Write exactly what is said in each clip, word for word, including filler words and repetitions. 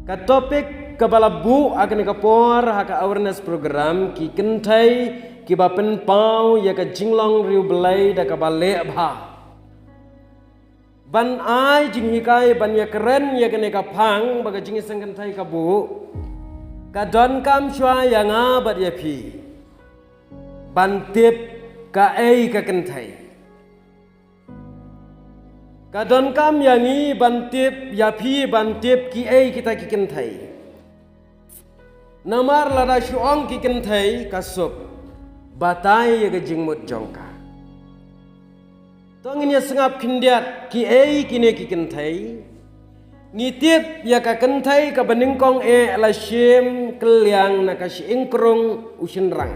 Ka topic kaba la buh ha kane ka por ha ka awareness program, ki kynthei kiba pynpaw ïa ka jinglong riewblei da kaba leh bha. Ban ai jinghikai ban ïakren ïa kane ka phang ba ka Jingïaseng Kynthei ka buh, ka donkam shuwa ïa nga bad ïa phi ban tip kaei ka kynthei. Ka donkam ïa ngi ban tip, ïa phi ban tip kiei kita ki kynthei. Namar lada shu ong ki kynthei, ka suk batai ïa ka jingmut jong ka. To ngin ïa sngap khyndiat kiei kine ki kynthei. Ngi tip ïa ka kynthei kaba nyngkong eh la shim kylliang na ka shyieng krung u shynrang,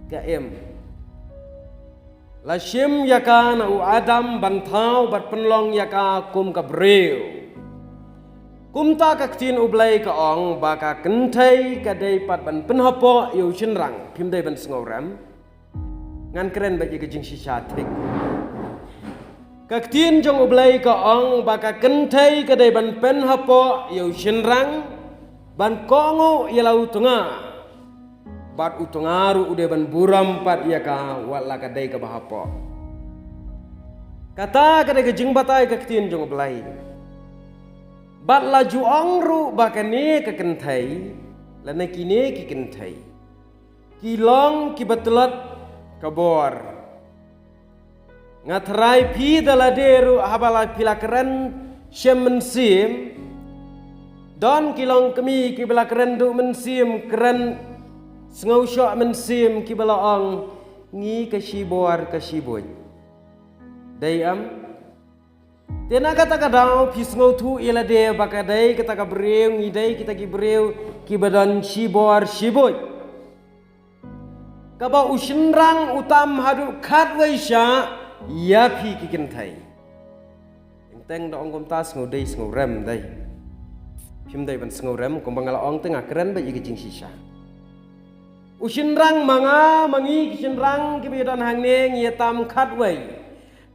ka Im. La shim ïa ka na u Adam ban thaw bad pynlong ïa ka kum ka briew. Kumta ka ktien U Blei ka ong ba ka kynthei ka dei pat ban pynhapoh ïa u shynrang. Phim dei ban sngewrem? Ngan kren bad ïa ka jingshisha thik. Ka ktien jong U Blei ka ong ba ka kynthei ka dei ban pynhapoh ïa u shynrang, ban kohnguh ïa la u tnga. Bad u tnga ruh u dei ban burom pat ïa ka, wat la ka dei kaba hapoh. Kata ka dei ka jingbatai ka ktien jong U Blei. Bad la ju ong ruh ba kane ka kynthei, lane kine ki kynthei, ki long kiba tlot ka bor. Nga thrai phi da lade ruh haba la phi la kren shem mynsiem. Don ki longkmie kiba la kren duh mynsiem, kren sngewshoh mynsiem, kiba la ong, ngi ka shibor ka shibuit. Dei em? Te na kata ka daw phi sngewthuh ïa lade ba ka dei kata ka briew, ngi dei kita ki briew kiba don shibor shibuit. Kaba u shynrang u tam haduh khatwei shah ïa phi ki kynthei. Teng teng da ong kumta, sngewdei sngewrem dei. Phim dei ban sngewrem, kumba nga la ong te nga kren bad ïa ka jingshisha. U shynrang ma nga ma ngi ki shynrang kiba ïadon hangne ngi ïa tam khatwei.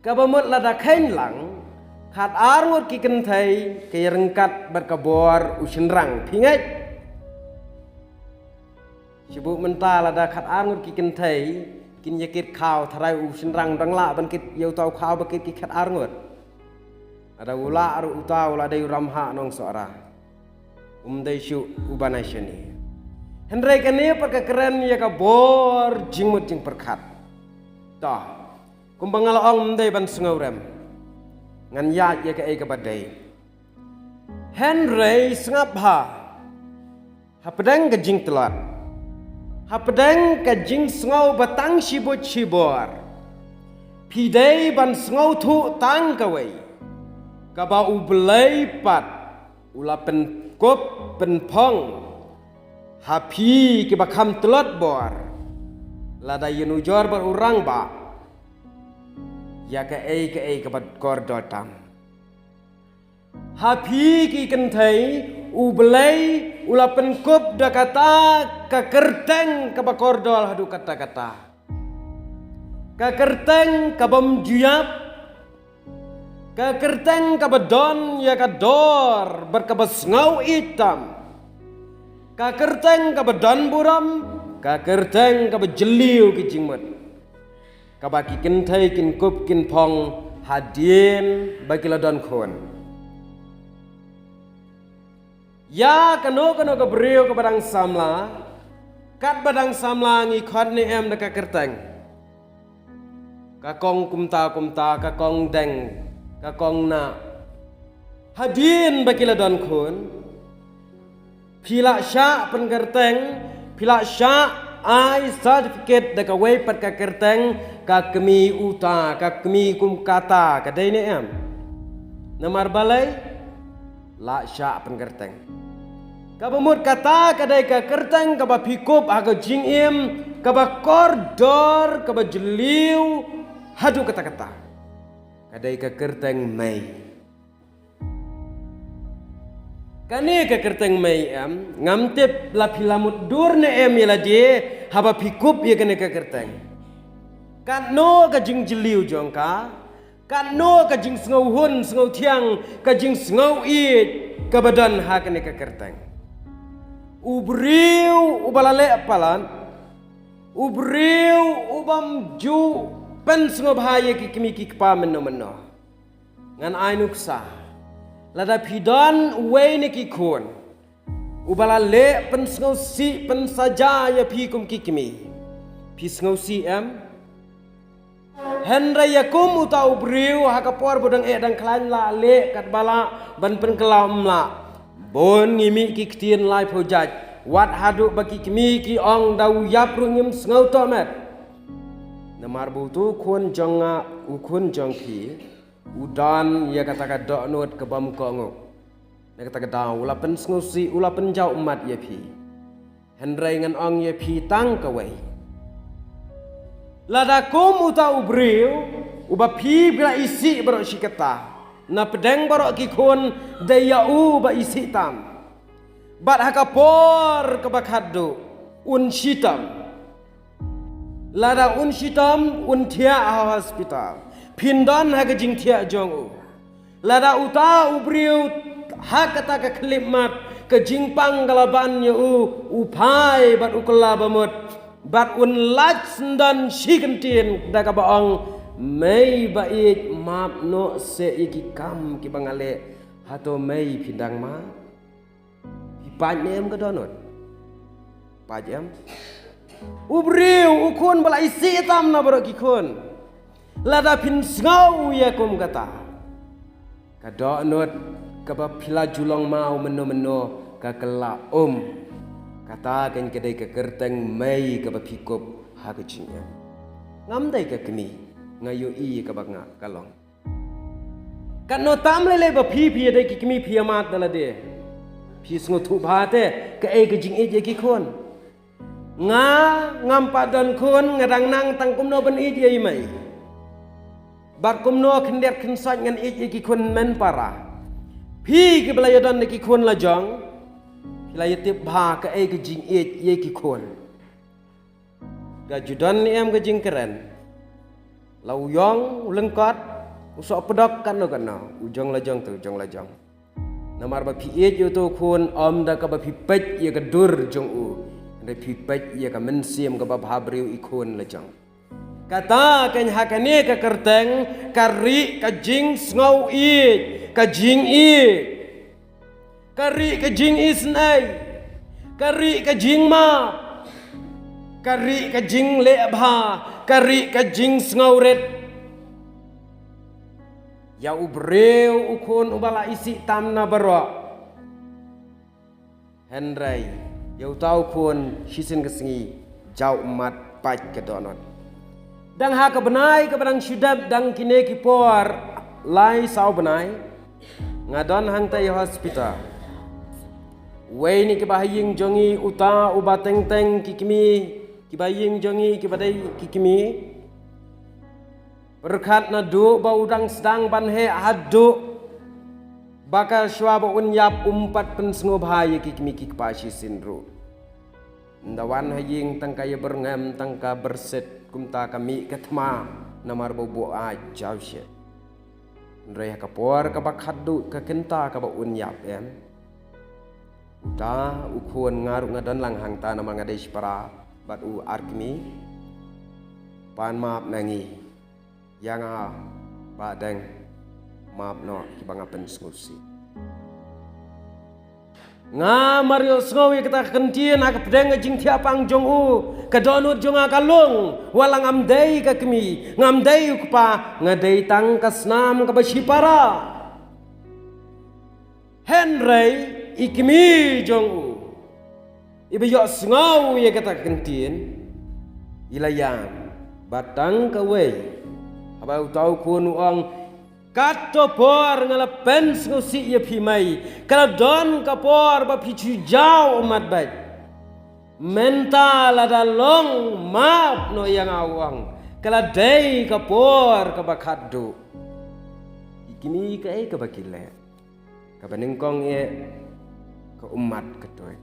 Kaba mut lada kheiñ lang, khatar ngut ki kynthei ki ïa ryngkat bad ka bor u shynrang, phi ngeit? Shu buh mynta lada khatar ngut ki kynthei kin ïa kit khaw, tharai u shynrang dang lah ban kit ïa uta u khaw ba kit ki khatar ngut. Lada u lah ruh uta u la dei u ramhah nongsohra. Um dei shuh u ba nai shane. Hynrei kane pat ka kren ïa ka bor jingmut jingpyrkhat. To, kumba nga la ong, ym dei ban sngewrem. Ngan ïaid ïa kaei kaba dei. Hynrei sngap bha. Hapdeng ka jingtlot, hapdeng ka jingsngew ba tang shibuit shibor, phi dei ban sngewthuh tang kawei, kaba U Blei pat u la pynkup pynphong ha phi kiba kham tlot bor, lada ïanujor bad u rangbah ïa kaei kaei kaba kordor tam. Ha phi ki kynthei, U Blei u la pynkup da kata ka kyrteng kaba kordor haduh katta katta. Ka kyrteng kabym ju ïap, ka kyrteng kaba don ïa ka dor bad kaba sngew ïeit tam, ka kyrteng kaba don burom, ka kyrteng kaba jylliew ki jingmut, kaba ki kynthei kin kup kin phong hadien ba ki la don khun. Ïa kano kano ka briew kaba dang samla, katba dang samla ngi khot ne em da ka kyrteng? Ka kong kumta kumta, ka kong deng, ka kong nah. Hadien ba ki la don khun, phi la shah pynkyrteng, phi la shah ai certificate da kawei pat ka kyrteng, ka kmie uta, ka kmie kum kata, ka dei ne em? Namar balei? La shah pynkyrteng. Kaba mut kata ka dei ka kyrteng kaba phi kup ha ka jingim, kaba kordor, kaba jylliew haduh katta katta. Ka dei ka kyrteng mei. Kane ka kyrteng mei em, ngam tip la phi la mutdur ne em ïa lade haba phi kup ïa kane ka kyrteng. Katno ka jingjylliew jong ka, katno ka jingsngewhun sngewthiang, ka jingsngew ïeit, kaba don ha kane ka kyrteng. U briew uba la leh palat, u briew u bym ju pynsngewbha ïa ki kmie ki kpa mynno mynno. Ngan ai nuksa. Lada phi don uwei na ki khun uba la leh pynsngewsih pynsaja ïa phi kum ki kmie, phi sngewsih em? Hynrei ïa kum uta u briew ha ka por ba dang eh dang khlaiñ la leh katba lah ban pynkylla, ym lah. Bun ngi mih ki ktien laiphew jait, wat haduh ba ki kmie ki ong da u ïap ruh ngim sngewthuh met. Namar ba utu u khun jong nga, u khun jong phi, u don ïa kata ka dohnud ka bym kohnguh. Na kata ka daw u la pynsngewsih, u la pynjaw ummat ïa phi. Hynrei ngan ong ïa phi tang kawei. Lada kum uta u briew uba phi, phi la isih baroh shi katta, na pdeng baroh ki khun dei ïa u ba isih tam, bad ha ka por kaba khatduh un shitom. Lada un shitom, un thiah ha hospital, phin don ha ka jingthiah jong u. Lada uta u briew ha kata ka khyllipmat ka jingpang ka la ban ïa u, u phai bad u kylla bamut, bad un lait syndon shi kyntien da kaba ong, mei ba ïeit, map noh seh ïa ki kam kiba nga leh. Hato mei phi dang map? Phi pait ne em ka dohnud? Pait em? U briew, u khun ba la isih tam na baroh ki khun, lada phin sngew ïa kum kata, ka dohnud kaba phi la ju long maw mynno mynno ka kylla um. Kata kan ka dei ka kyrteng mei kaba phi kup ha ka jingim. Ngam dei ka kmie, nga ïohi kaba nga ka long. Katno tam lei lei ba phi, phi ïa dei ki kmie phi ïa mad da lade. Phi sngewthuh bha te kaei ka jingïeit ïa ki khun. Nga ngam pat don khun, nga dang nang tang kumno ban ïeit ïa i mei. Bad kumno khyndiat khynsoit ngan ïeit ïa ki khun mynpara. Phi kiba la ïa don da ki khun la jong, phi la ïa tip bha kaei ka jingïeit ïa ki khun. Ka ju don ne em ka jingkren? La u ïong, u lyngkot, u soh pdok katno katno, u jong la jong te u jong la jong. Namar ba phi ïeit ïa uto u khun, ym da kaba phi peit ïa ka dur jong u, hynrei phi peit ïa ka mynsiem kaba bhabriew i khun la jong. Kata kan ha kane ka kyrteng ka rieh ka jingsngew ïeit, ka jingïeit. Ka rieh ka jingisynei, ka rieh ka jingmap, ka rieh ka jingleh bha, ka rieh ka jingsngewrit. Ïa u briew u khun uba la isih tam na baroh. Hynrei ïa uta u khun shisien ka sngi jaw ummat pait ka dohnud. Dang ha ka bnai kaba dang shu dep, dang kine ki por lai saw bnai, nga don hangta ïa hospital. Wei na kiba ha ïing jong ngi, uta uba teng teng ki kmie, kiba ha ïing jong ngi kiba dei ki kmie. Pyrkhat naduh ba u dang sdang ban heh haduh ba ka shuwa ba un ïap um pat pynsngewbha ïa ki kmie ki kpa shisien ruh. Ynda wan ha ïing tang ka ïa byrngem, tang ka byrsit, kumta ka mih ka thma namar ba u buh ai jaw shet. Hynrei ha ka por kaba khatduh ka kynta kaba un ïap em, uta u khun, nga ruh nga don lang hangta namar nga dei shipara bad u ar kmie. Pan map na ngi. Ïa nga Bah Deng, map noh kiba nga pynsngewsih. Nga mar ïohsngew ïa kata ka kyntien ha ka pdeng ka jingthiah pang jong u, ka dohnud jong nga ka lung, wat la ngam dei ka kmie, ngam dei u kpa, nga dei tang ka snam kaba shipara. Hynrei i kmie jong u, iba ïohsngew ïa kata ka kyntien, i la ïam, bad tang kawei. Haba uta u khun u ong, kato por nga la pynsngewsih ïa phi mei, ka la don ka por ba phi shu jaw ummat beit. Mynta lada long, map noh ïa nga, u ong, ka la dei ka por kaba khatduh. I kmie kaei kaba ki leh? Kaba nyngkong eh, ka ummat ka tuid.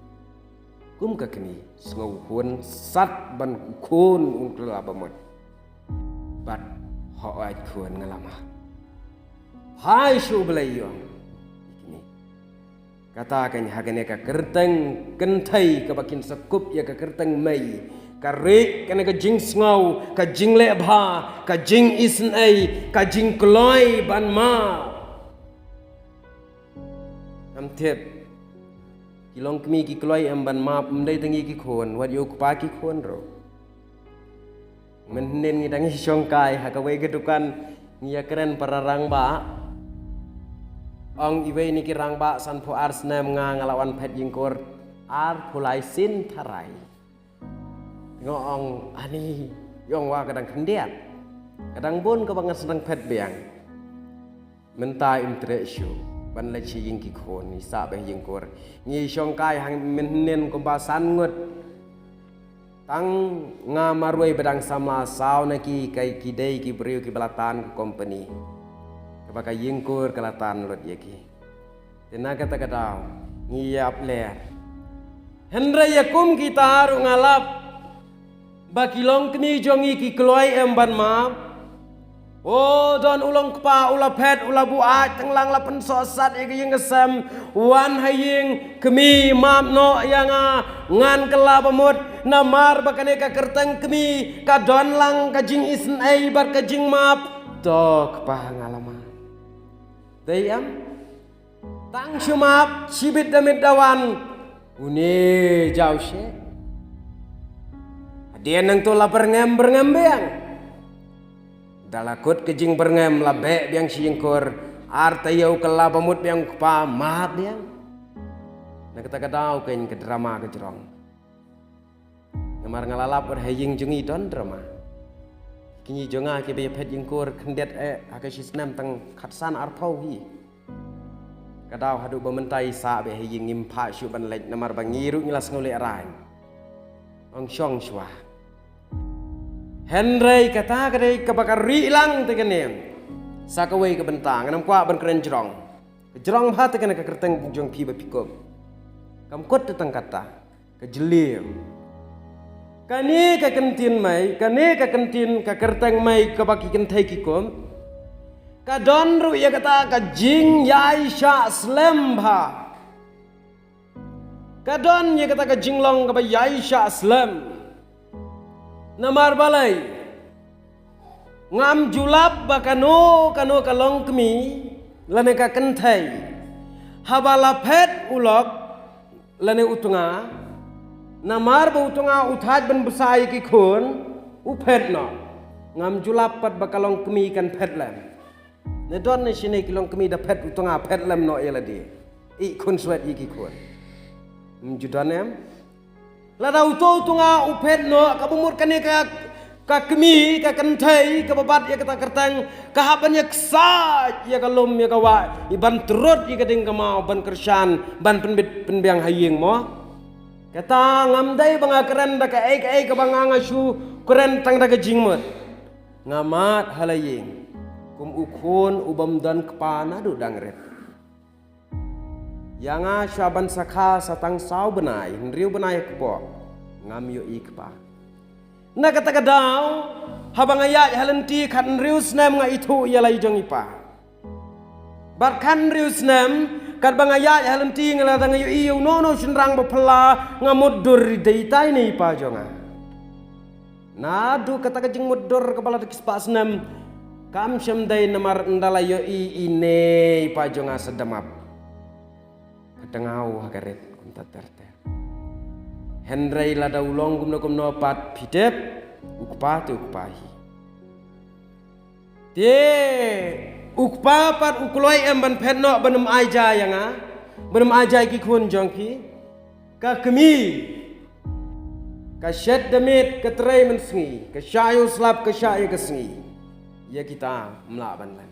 Kum ka kmie, sngew u khun, sat ban u khun un kylla bamut. Bad hooid khun, nga la map. Phai sha U Blei, i ong i kmie. Kata ka ha kane ka kyrteng kynthei kaba kin sa kup ïa ka kyrteng mei. Ka rieh kane ka jingsngew, ka jingleh bha, ka jingisynei, ka jingkloi ban map. Ngam tip. Ki longkmie ki kloi em ban map, ym dei tang ïa ki khun, wat ïa u kpa ki khun ruh. Mynhynnin ngi dang ïashongkai ha kawei ka dukan, ngi ïakren para rangbah. Ong iwei na ki rangbah, sanphew ar snem nga nga la wan phet ïingkur arphew lai sien tharai. Nga ong, ani, ong wa ka dang khyndiat. Ka dang bun kaba ngan sdang phet biang. Mynta im treh shuh ban leit sha ïing ki khun, ngi sah beit ha ïingkur. Ngi shongkai hangta mynhynnin kumba san ngut. Tang nga marwei ba dang samla, saw na ki, ki dei ki briew kiba la tan ka company. Kaba ka ïingkur ka la tan lut ïa ki. Te na kata ka daw ngi ïap ler. Hynrei ïa kum kita ruh nga lap ba ki longkmie jong ngi ki kloi em ban map. O, don u longkpa u la phet, u la buaid, tang lang la pynsohsat ïa ka ïing ka sem, wan ha ïing, kmie, map noh ïa nga, ngan kylla ba mut, namar ba kane ka kyrteng kmie ka don lang ka jingisynei bad ka jingmap. To kpa, nga la map. Dei em? Tang shu map, shibit da miet da wan, une jaw shet. Hadien nangta la byrngem, byrngem biang. Da la kut ka jingbyrngem la beh biang sha ïingkur, ar taïew kylla ba mut biang u kpa, map biang. Na kata ka daw kein ka drama ka jrong. Namar nga la lap wat ha ïing jong ngi don drama. Ki kñi jong nga kiba ïa phet ïingkur khyndiat eh ha ka shi snem tang khatsan arphew hi. Ka daw haduh ba mynta i sah beit ha ïing, ngim phah shuh ban leit namar ba ngi ruh ngi la sngew lehraiñ. Ong shong shuwa. Hynrei kata ka dei kaba ka rieh lang te kane. Sa kawei ka bynta ngan ym kwah ban kren jrong. Ka jrong bha te kane ka kyrteng jong phi ba phi kup. Kam kut te tang kata. Ka jylliew. Kane ka kyntien mei, kane ka kyntien ka kyrteng mei kaba ki kynthei ki kup. Ka don ruh ïa kata ka jingïaishah slem bha. Ka don ïa kata ka jinglong kaba ïaishah slem. Namar balei? Ngam ju lap ba kano kano ka longkmie lane ka kynthei, haba la phet u lok lane u tnga, namar ba u tnga u thait ban bsa ïa ki khun, u phet noh. Ngam ju lap pat ba ka longkmie kan phet lem. Ne don ne shane ki longkmie da phet u tnga phet lem noh ïa lade. Ïeh khun swet ïa ki khun. Ym ju don em? Lada uto u tnga u phet noh, kaba mut kane ka, ka kmie, ka kynthei kaba bat ïa kata ka kyrteng, ka hap ban ïaksaid ïa ka lum ïa ka wah, ïa ban trud ïa ka dieng ka maw, ban kyrshan, ban pynbit pynbiang ha ïing mo. Kata ngam dei ba nga kren da kaei kaei kaba nga nga shu kren tang da ka jingmut. Nga mad ha la ïing kum u khun u bym don kpa naduh dang rit. Ïa nga sha ban sakha sa tang saw bnai, hynriew bnai ha kpoh, ngam ïohi kpa. Na kata ka daw, haba nga ïaid ha lynti khathynriew snem nga ithuh ïa la i jong i pa. Bad khathynriew snem, katba nga ïaid ha lynti nga la dang ïohi ïa uno uno u shynrang ba phylla, nga mutdur, dei itai ne i pa jong nga. Naduh kata ka jingmutdur kaba la da ki spah snem, kam shym dei namar ynda la ïohi ine i pa jong nga sa da map. Ka tnga u ha ka rit kumta ter ter. Hynrei lada u long kumno kumno pat phi tip, u kpa te u kpa hi. Te u kpa pat u kloi em ban phet noh ban ym ai ja ïa nga, ban ym ai ja ïa ki khun jong ki. Ka kmie ka shet da miet, ka trei mynsngi, ka shah ïa u slap, ka shah ïa ka sngi. Ïa kita ym lah ban leh.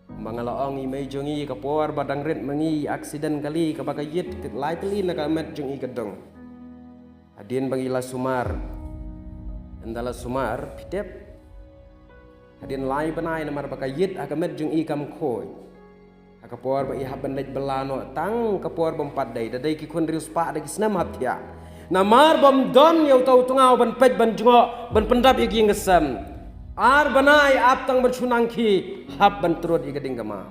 Ba nga la ong i mei jong ngi, ka por ba dang rit ma ngi, accident kali kaba ka ïit lai tylli na ka met jong i ka dong. Hadien ba ngi la sumar, ynda la sumar phi tip, hadien lai bnai namar ba ka ïit ha ka met jong i kam khuid. Ha ka por ba i hap ban leit bylla noh tang ka por bym pat dei, da dei ki khun riewspah da ki snem hap thiah. Namar bym don ïa uta u tnga u ban peit ban jngoh ban pyndap ïa ki ïing ka sem. Ar bnai ap tang ban shu nang khie, hap ban trud ïa ka dieng ka maw.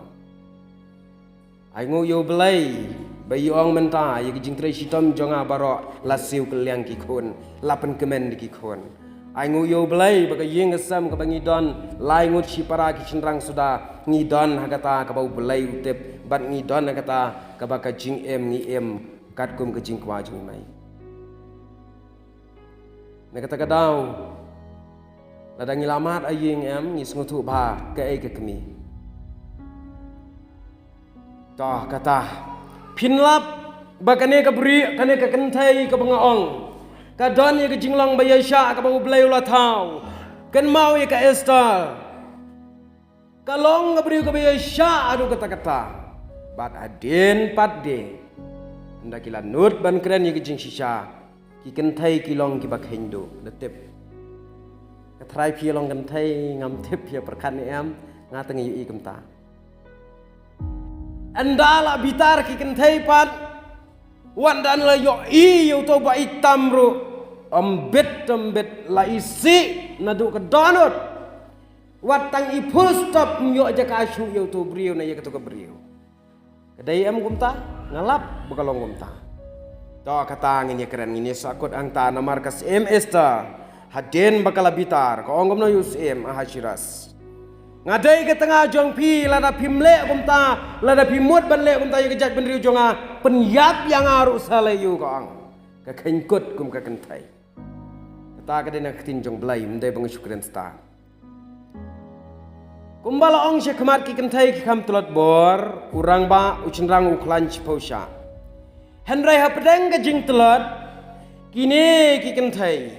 Ai nguh ïa U Blei, Ba i ong mynta, ïa ki jingtrei shitom jong nga baroh, la siew kylliang ki khun, la pynkmen da ki khun. Ai nguh ïa U Blei, ba ka ïing ka sem kaba ngi don, lai ngut shipara ki shynrang suda, ngi don ha kata kaba U Blei u tip, bad ngi don ha kata kaba ka jingim ngi im, katkum ka jingkwah jong i mei. Na kata ka daw, lada ngi la mad ha ïing em, ngi sngewthuh bha kaei ka kmie. To kata, phin lap ba kane ka briew, kane ka kynthei kaba nga ong, ka don ïa ka jinglong ba ïaishah kaba U Blei u la thaw. Kynmaw ïa ka Esther. Ka long ka briew kaba ïaishah haduh katta katta. Bad hadien pat de, ynda ki la nud ban kren ïa ka jingshisha, ki kynthei ki long kiba kheiñ duh, da tip. Ka tharai phi long kynthei, ngam tip phi pyrkhat ne em, nga tang ïohi kumta. Ynda la bitar ki kynthei pat, wat ynda la ïohi ïa uto ba i tam ruh, ym bit ym bit la isih naduh ka dohnud. Wat tang i full stop ym ïoh jaka shuh ïa uto u briew ne ïa kato ka briew. Ka dei em kumta, nga lap ba ka long kumta. To kata ngin ïa kren, ngin ïa sahkut hangta, namar ka Syiem Esther, hadien ba ka la bitar, ka ong kumno ïa u Syiem Ahasuerus: Nga dei ka tnga jong phi, lada phim leh kumta, lada phi mut ban leh kumta ïa ka jaitbynriew jong nga, pynïap ïa nga ruh sa lei ïa u, ka ong. Ka kheiñ kut kum ka kynthei. Kata ka dei na ka ktien jong U Blei, ym dei ba nga shu kren stad. Kumba la ong shakhmat, ki kynthei ki kham tlot bor, u rangbah, u shynrang u khlaiñ shiphew shah. Hynrei hapdeng ka jingtlot, kine ki kynthei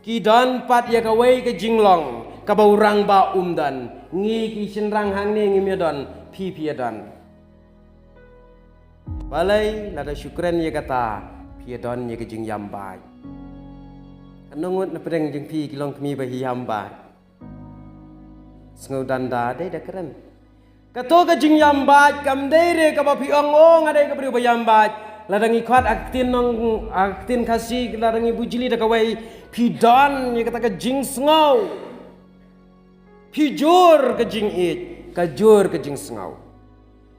ki don pat ïa kawei ka jinglong kaba u rangbah um don. Ngi ki shynrang hangne ngim ïa don, phi phi ïa don. Balei, lada shu kren ïa kata, phi ïa don ïa ka jingïam bad. Katno ngut na pdeng jong phi ki long kmie ba hi ïam bad? Sngew danda, dei da kren. Kato ka jingïam bad kam dei re kaba phi ong, o nga dei ka briew ba ïam bad. Lada ngi khot ha ka ktien nong, ha ka ktien Khasi, lada ngi bujli da kawei, phi don ïa kata ka jingsngew. Phi jur ka jingïeit, ka jur ka jingsngew.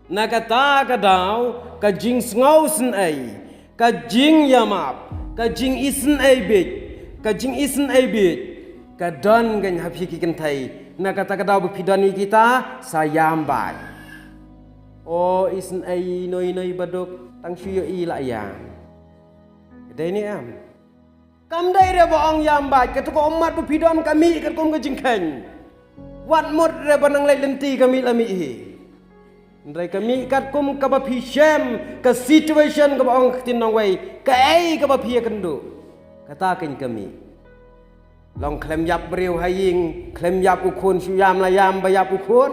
Na kata ka daw, ka jingsngew isynei, ka jingïamap, ka jingisynei bieit, ka jingisynei bieit, ka don kein ha phi ki kynthei. Na kata ka daw ba phi don ïa kita, sa ïam bad. O isynei ino ino i baduk, tang shu ïohi la ïam. Ka dei ne em? Kam dei re ba ong ïam bad, kato ka ummat ba phi don ka mih katkum ka jingkheiñ. Wat mut re ba nang leit lynti ka mih la mih hi. Hynrei ka mih katkum kaba phi shem, ka situation kaba ong ka ktien nongwei, kaei kaba phi ïakynduh. Kata kein ka mih. Long khlem ïap briew ha ïing, khlem ïap u khun, shu ïam la ïam ba ïap u khun.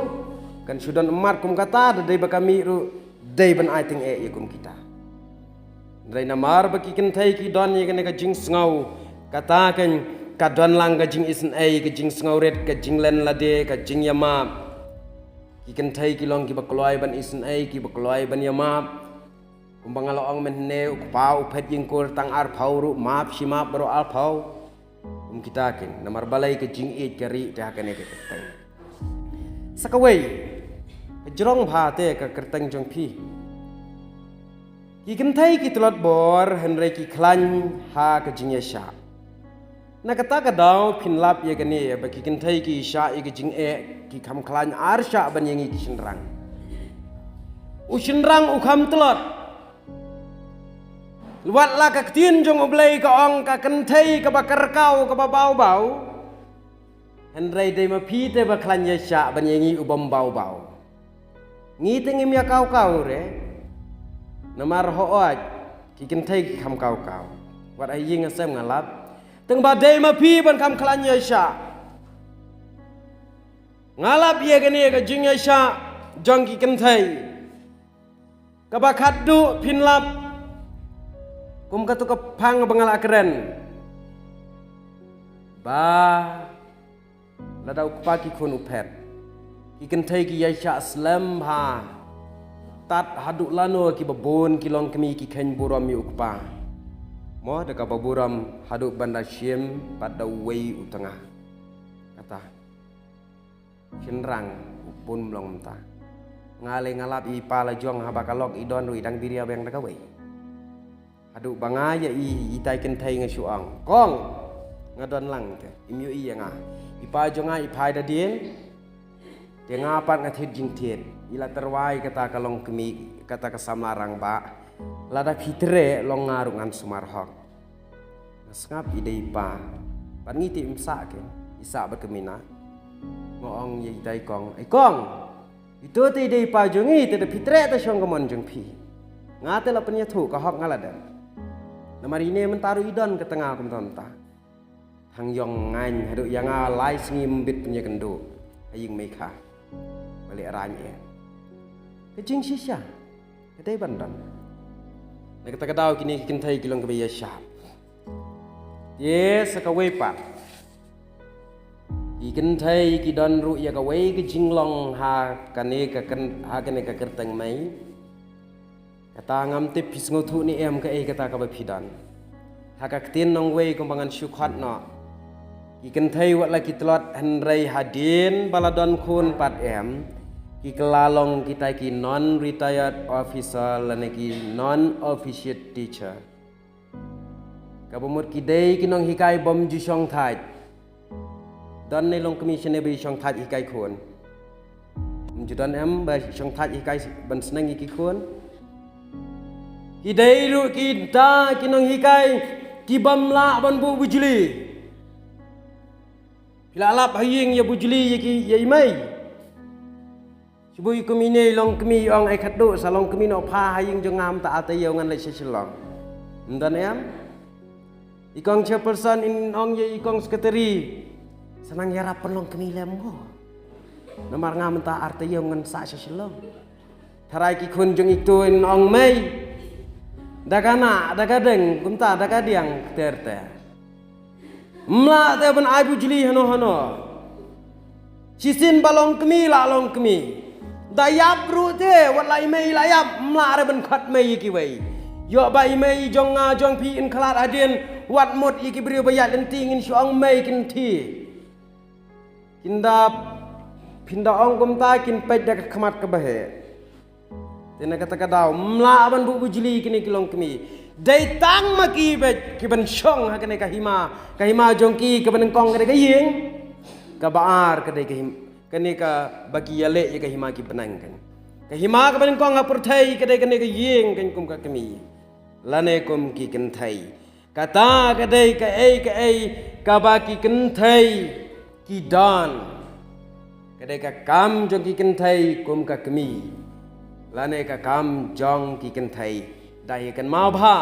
Kan shu don ummat kum kata, da dei ba ka mih ruh, dei ban ai tyngeh ïa kum kita. Hynrei namar ba ki kynthei ki don ïa kane ka jingsngew, kata kein ka don lang ka jingisynei, ka jingsngewrit, ka jinglen lade, ka jingïamap. Ki kynthei ki long kiba kloi ban isynei, kiba kloi ban ïamap. Kumba nga la ong mynne, u kpa u phet ïingkur tang arphew ruh map shi map baroh arphew. Kum kita kein, namar balei? Ka jingïeit ka rieh te ha kane ka kyrteng. Sa kawei, ka jrong bha te ka kyrteng jong phi. Ki kynthei ki tlot bor, hynrei ki khlaiñ ha ka jingïaishah. Na kata ka daw phin lap ïa kane, ba ki kynthei ki shah ïa ka jingeh, ki kham khlaiñ arshah ban ïa ngi ki shynrang. U shynrang u kham tlot. Wat la ka ktien jong U Blei ka ong ka kynthei kaba kyrkhu kaba baw baw. Hynrei dei ma phi te ba khlaiñ ïaishah ban ïa ngi u bym baw baw. Ngi te ngim ïa kaw kaw re. Namar hooid, ki kynthei ki kham kaw kaw. Wat ha ïing ha sem nga lap. Tang ba dei ma phi ban kham khlaiñ ïaishah. Nga lap ïa kane ka jingïaishah jong ki kynthei. Kaba khatduh phin lap kum kato ka phang ba nga la kren. Ba lada u kpa ki khun u phet, ki kynthei ki ïaishah slem bha. Tad haduh lano kiba bun ki longkmie ki kheiñ burom ïa u kpa. Mo da kaba burom haduh ban da shim pat da uwei u tnga. Kata. Shynrang u bun mlong mynta. Nga lei nga lap i pa la jong haba ka lok i don ruh i dang biria biang da kawei. Haduh ba nga ïa i, i tai kynthei nga shu ong, "Kong, nga don lang te, im ïohi ïa nga. I pa jong nga i phai da dien, te nga pat nga thied jingthied. I la tyrwa ïa kata ka longkmie, kata ka samla rangbah. Lada phi treh long nga ruh ngan sumar hok." Nga sngap i dei i pa. Pat ngi te im sah ke, i sah bad ka mina. Nga ong ïa i tai kong, "Ai kong, ito te i dei i pa jong ngi, te da phi treh te shong ka mon jong phi. Nga te la pynïathuh, ka hok nga la dem. Namar ine mynta ruh i don ka tnga kumta kumta. Thang ïong ngaiñ haduh ïa nga lai sngi mbit pynïakynduh ha ïing Meikha. Ba leh raiñ eh." Ka jingshisha ka dei ban don. Na kata ka daw kine ki kynthei ki long kiba ïashad. Te sa kawei pat, ki kynthei ki don ruh ïa kawei ka jinglong ha kane ka kyn-, ha kane ka kyrteng mei. Kata ngam tip phi sngewthuh ne em kaei kata kaba phi don. Ha ka ktien nongwei kumba ngan shu khot noh, ki kynthei wat la ki tlot hynrei hadien ba la don khun pat em, ki kylla long kita ki non retired officer lane ki non officiate teacher. Kaba mut ki dei ki nonghikai bym ju shongthait. Don ne longkmie shane ba i shongthait hikai khun? Ym ju don em ba i shongthait hikai ban sneng ïa ki khun? Ki dei ruh kita ki nonghikai ki bym lah ban buh bujli. Phi la lap ha ïing ïa bujli ïa ki, ïa i mei. Shibun kum ine i longkmie i ong, "Ai khatduh sa longkmie noh pha ha ïing jong nga mynta, ar taïew ngan leit sha Shillong." Ym don em? I kong chairperson in ong ïa i kong secretary, "Sa nang ïarap pynlong kmie lem mo. Namar nga mynta ar taïew ngan sah sha Shillong." Tharai ki khun jong itu in ong, "Mei, da ka nah, da ka deng, kumta da ka diang ter ter. Ym lah te ban ai bujli hano hano. Shisien ba longkmie la longkmie. Da ïap ruh te, wat la i mei la ïap, ym lah re ban khot mei ïa kiwei. Ïoh ba i mei jong nga jong phi in khlad hadien, wat mut ïa ki briew ba ïaid lynti ngin shu ong mei kynthei." Kin da, phin da ong kumta kin peit da ka khmat kaba heh. Te na kata ka daw, ym lah ban buh bujli kine ki longkmie. Dei tang ma ki beit ki ban shong ha kane ka hima, ka hima jong ki kaba nyngkong ka dei ka ïing. Kaba ar ka dei ka him-, kane kaba ki ïaleh ïa ka hima ki bneng kan. Ka hima kaba nyngkong ha pyrthei ka dei kane ka ïing kan kum ka kmie. Lane kum ki kynthei. Kata ka dei kaei kaei kaba ki kynthei ki don. Ka dei ka kam jong ki kynthei kum ka kmie. Lane ka kam jong ki kynthei. Da ïa kynmaw bha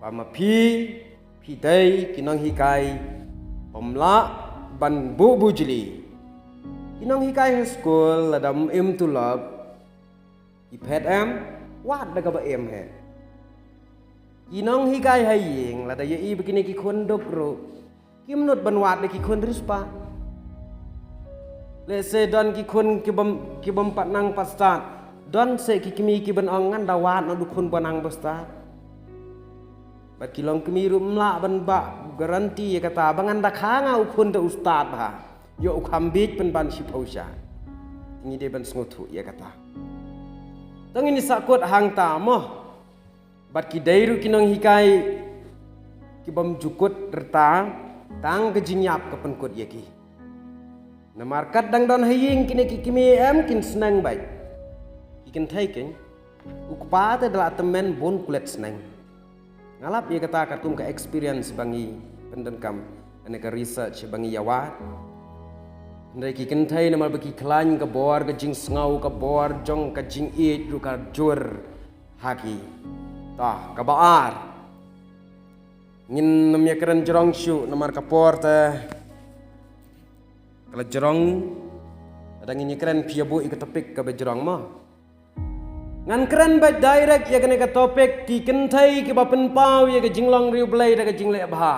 ba ma phi, phi dei ki nonghikai bym lah ban buh bujli. Ki nonghikai ha skul lada ym im tulop, ki phet em, wad da kaba im hi. Ki nonghikai ha ïing lada ïohi ba kine ki khun duk ruh, kim nud ban wad da ki khun riewspah. Lehse don ki khun ki bym, ki bym pat nang pat stad. Don se ki kmie ki ban ong, "Ngan da wad noh da u khun ba nang ba stad." Bad ki longkmie ruh ym lah ban bah guarantee ïa kata ba ngan da kha nga u khun da u stad bha. Ïoh u kham bieit pynban shiphew sha. Ngi dei ban sngewthuh ïa kata. To ngin ïa sahkut hangta mo. Bad ki dei ruh ki nonghikai ki bym ju kut rta, tang ka jingïap ka pynkut ïa ki. Namar kat dang don ha ïing kine ki kmie em kin sneng beit. Ki kynthei keiñ, u kpa te da la tymmen bun kulet sneng. Nga lap ïa kata katkum ka experience ba ngi pyndonkam, ne ka research ba ngi ïa wad. Hynrei ki kynthei namar ba ki khlaiñ ka bor ka jingsngew, ka bor jong ka jingïeit ruh ka jur ha ki. Ta kaba ar, ngin nym ïa kren jrong shuh namar ka por te ka la jrong. Lada ngin ïa kren phi ïa buh ïa ka topic kaba jrong mo. Ngan kren beit direct ïa kane ka topic, ki kynthei kiba pynpaw ïa ka jinglong riewblei da ka jingleh bha.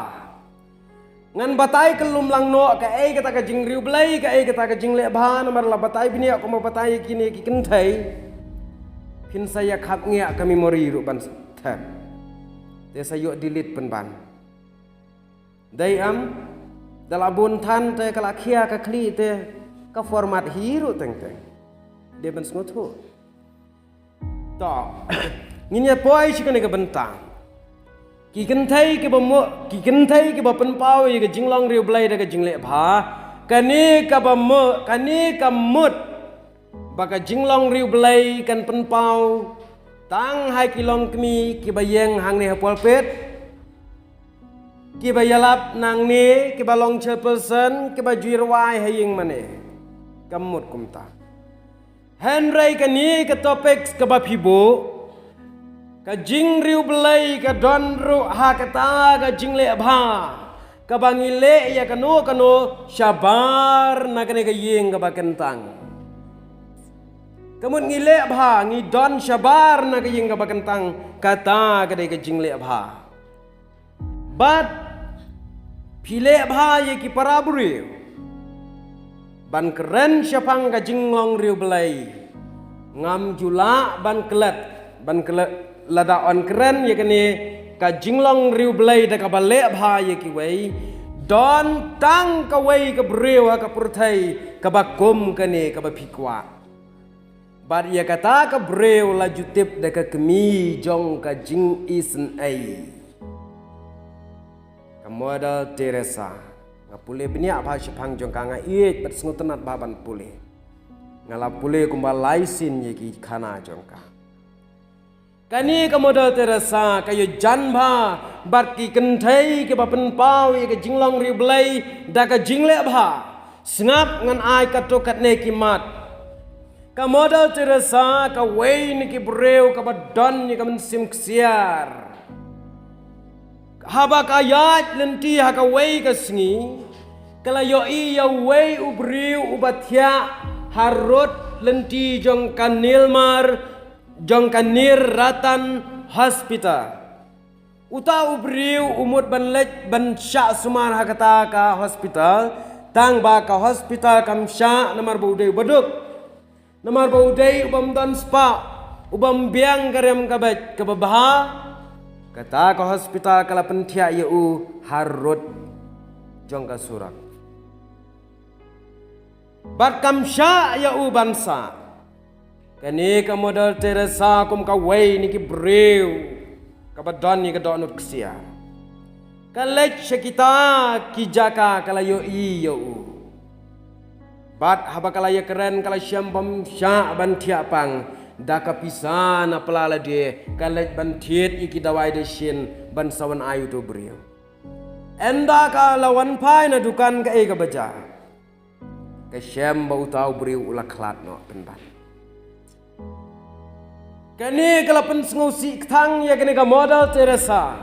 Ngan batai kyllum lang noh kaei kata ka jingriewblei, kaei kata ka jingleh bha, namar la batai bniah kumba batai ïa kine ki kynthei, phin sa ïa khapngiah ka memory ruh ban thep. Te sa ïoh delete pynban. Dei em, da la bun than te ka la khia ka khlieh te ka format hi ruh teng teng. Dei ban sngewthuh. To, ngin ïa poi sha kane ka bynta. Ki kynthei kiba mo-, ki kynthei kiba pynpaw ïa ka jinglong riewblei da ka jingleh bha. Kane kaba mo-, kane ka mut ba ka jinglong riewblei kan pynpaw tang ha ki longkmie kiba ïeng hangne ha pulpit, kiba ïalap nangne, kiba long chairperson, kiba ju rwai ha ïing mane. Ka mut kumta. Hynrei kane ka topic kaba phi buh, ka jingriewblei ka don ruh ha kata ka jingleh bha kaba ngi leh ïa kano kano shabar na kane ka ïing kaba kyntang. Ka mut ngi leh bha, ngi don shabar na ka ïing kaba kyntang, kata ka dei ka jingleh bha. Bad phi leh bha ïa ki para briew ban kren shaphang ka jinglong riewblei. Ngam ju lah ban klet, ban klet lada yn kren ïa kane ka jinglong riewblei da kaba leh bha ïa kiwei. Don tang kawei ka briew ha ka pyrthei kaba kum kane kaba phi kwah. Bad ïa kata ka briew la ju tip da ka kmie jong ka jingisynei, ka Mother Teresa. Nga pule bniah bha shaphang jong ka, nga ïeit bad sngewtynnat bha ban pule. Nga la pule kumba lai sien ïa ki khana jong ka. Kane ka Mother Teresa ka ïajan bha bad ki kynthei kiba pynpaw ïa ka jinglong riewblei da ka jingleh bha. Sngap, ngan ai katto katne ki mat. Ka Mother Teresa kawei na ki briew kaba don ïa ka mynsiem ksiar. Haba ka ïaid lynti ha kawei ka sngi, ka la ïohi ïa uwei u briew uba thiah harud lynti jong ka Nirmal, jong ka Nirmal Ratan Hospital. Uta u briew u mut ban leit ban shah sumar ha kata ka hospital, tang ba ka hospital kam shah namar ba u dei uba duk. Namar ba u dei u bym don spah, u bym biang ka rem ka beit kaba bha. Kata ka hospital ka la pynthiah ïa u harud jong ka surok. Bad kam shah ïa u ban sah. Kane ka Mother Teresa kum kawei na ki briew kaba don ïa ka dohnud ksiar, ka leit sha kita ki jaka, ka la ïohi ïa u. Bad haba ka la ïakren, ka la shem bym shah ban thiah pang. Da ka pisa na pla lade ka leit ban thied ïa ki dawai dashin ban sa wan ai uto u briew. Ynda ka la wan phai na dukan kaei kaba jia, ka shem ba uta u briew u la khlad noh pynban. Kane ka la pynsngewsih kthang ïa kane ka Mother Teresa.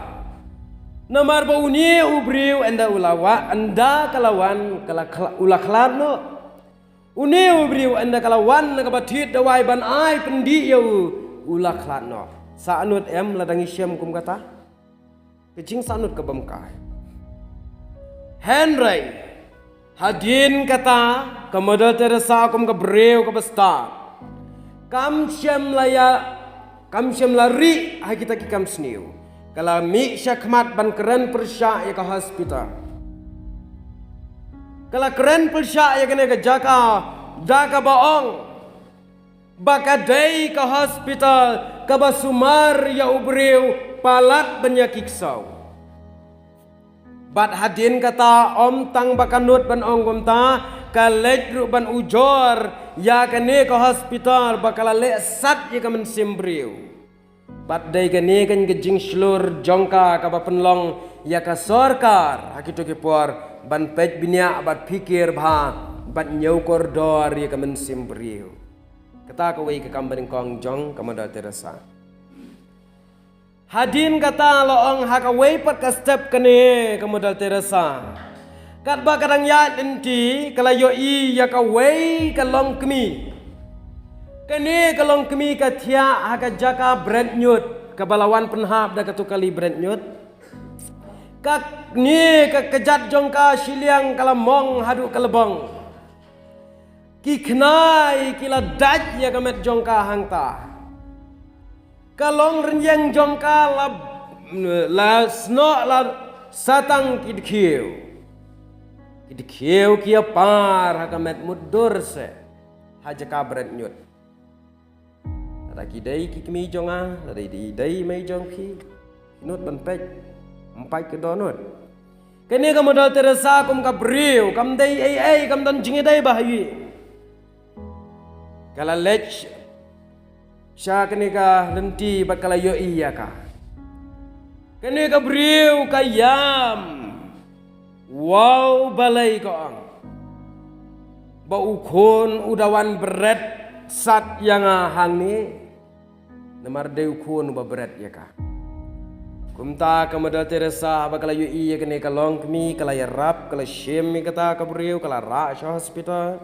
Namar ba une u briew ynda u la wan, ynda ka la wan, ka la khla-, u la khlad noh. Une u briew ynda ka la wan na kaba thied dawai ban ai pyndih ïa u, u la khlad noh. Sahnud em lada ngi shem kum kata? Ka jingsahnud ka bym kai. Hynrei hadien kata, ka Mother Teresa kum ka briew kaba stad, kam shym la ïa, kam shym la rieh ha kita ki kam sniew. Ka la mih shakhmat ban kren pyrshah ïa ka hospital. Ka la kren pyrshah ïa kane ka jaka da kaba ong ba ka dei ka hospital kaba sumar ïa u briew palat ban ïa ki ksew. Bad hadien kata, ym tang ba ka nud ban ong kumta, ka leit ruh ban ujor ïa kane ka hospital ba ka la leh sat ïa ka mynsiem briew. Bad dei kane kan ka jingshlur jong ka kaba pynlong ïa ka sorkar ha kito ki por ban peit bniah bad pyrkhat bha bad ñiew kordor ïa ka mynsiem briew. Kata kawei ka kam banyngkong jong ka Mother Teresa. Hadien kata la ong ha kawei pat ka step kane ka Mother Teresa. Katba ka dang ïaid lynti ka la ïohi ïa kawei ka longkmie. Kane ka longkmie ka thiah ha ka jaka bret ñiut kaba la wan pynhap da kato ka kali bret ñiut. Kane ka kjat jong ka shiliang ka la mong haduh ka lbong. Ki khnai ki la dait ïa ka met jong ka hangta. Ka long rynïeng jong ka la, la snoh la satang ki dkhiew. Ki dkhiew ki ïa par ha ka met mutdur se ha jaka bret ñiut. Lada ki dei ki kmie jong nga, lada ki dei mei jong phi, ki nud ban peit, ym peit ki dohnud. Kane ka Mother Teresa kum ka briew, kam dei ei ei, kam don jingïadei ba ha ïing. Ka la leit sha kane ka lynti bad ka la ïohi ïa ka. Kane ka briew ka ïam. Wow, balei, ka ong. Ba u khun u da wan bret sat ïa nga hangne. Namar dei u khun uba bret ïa ka. Kumta ka Mother Teresa ba ka la ïohi ïa kane ka longkmie, ka la ïarap, ka la shim ïa kata ka briew, ka la rah sha hospital.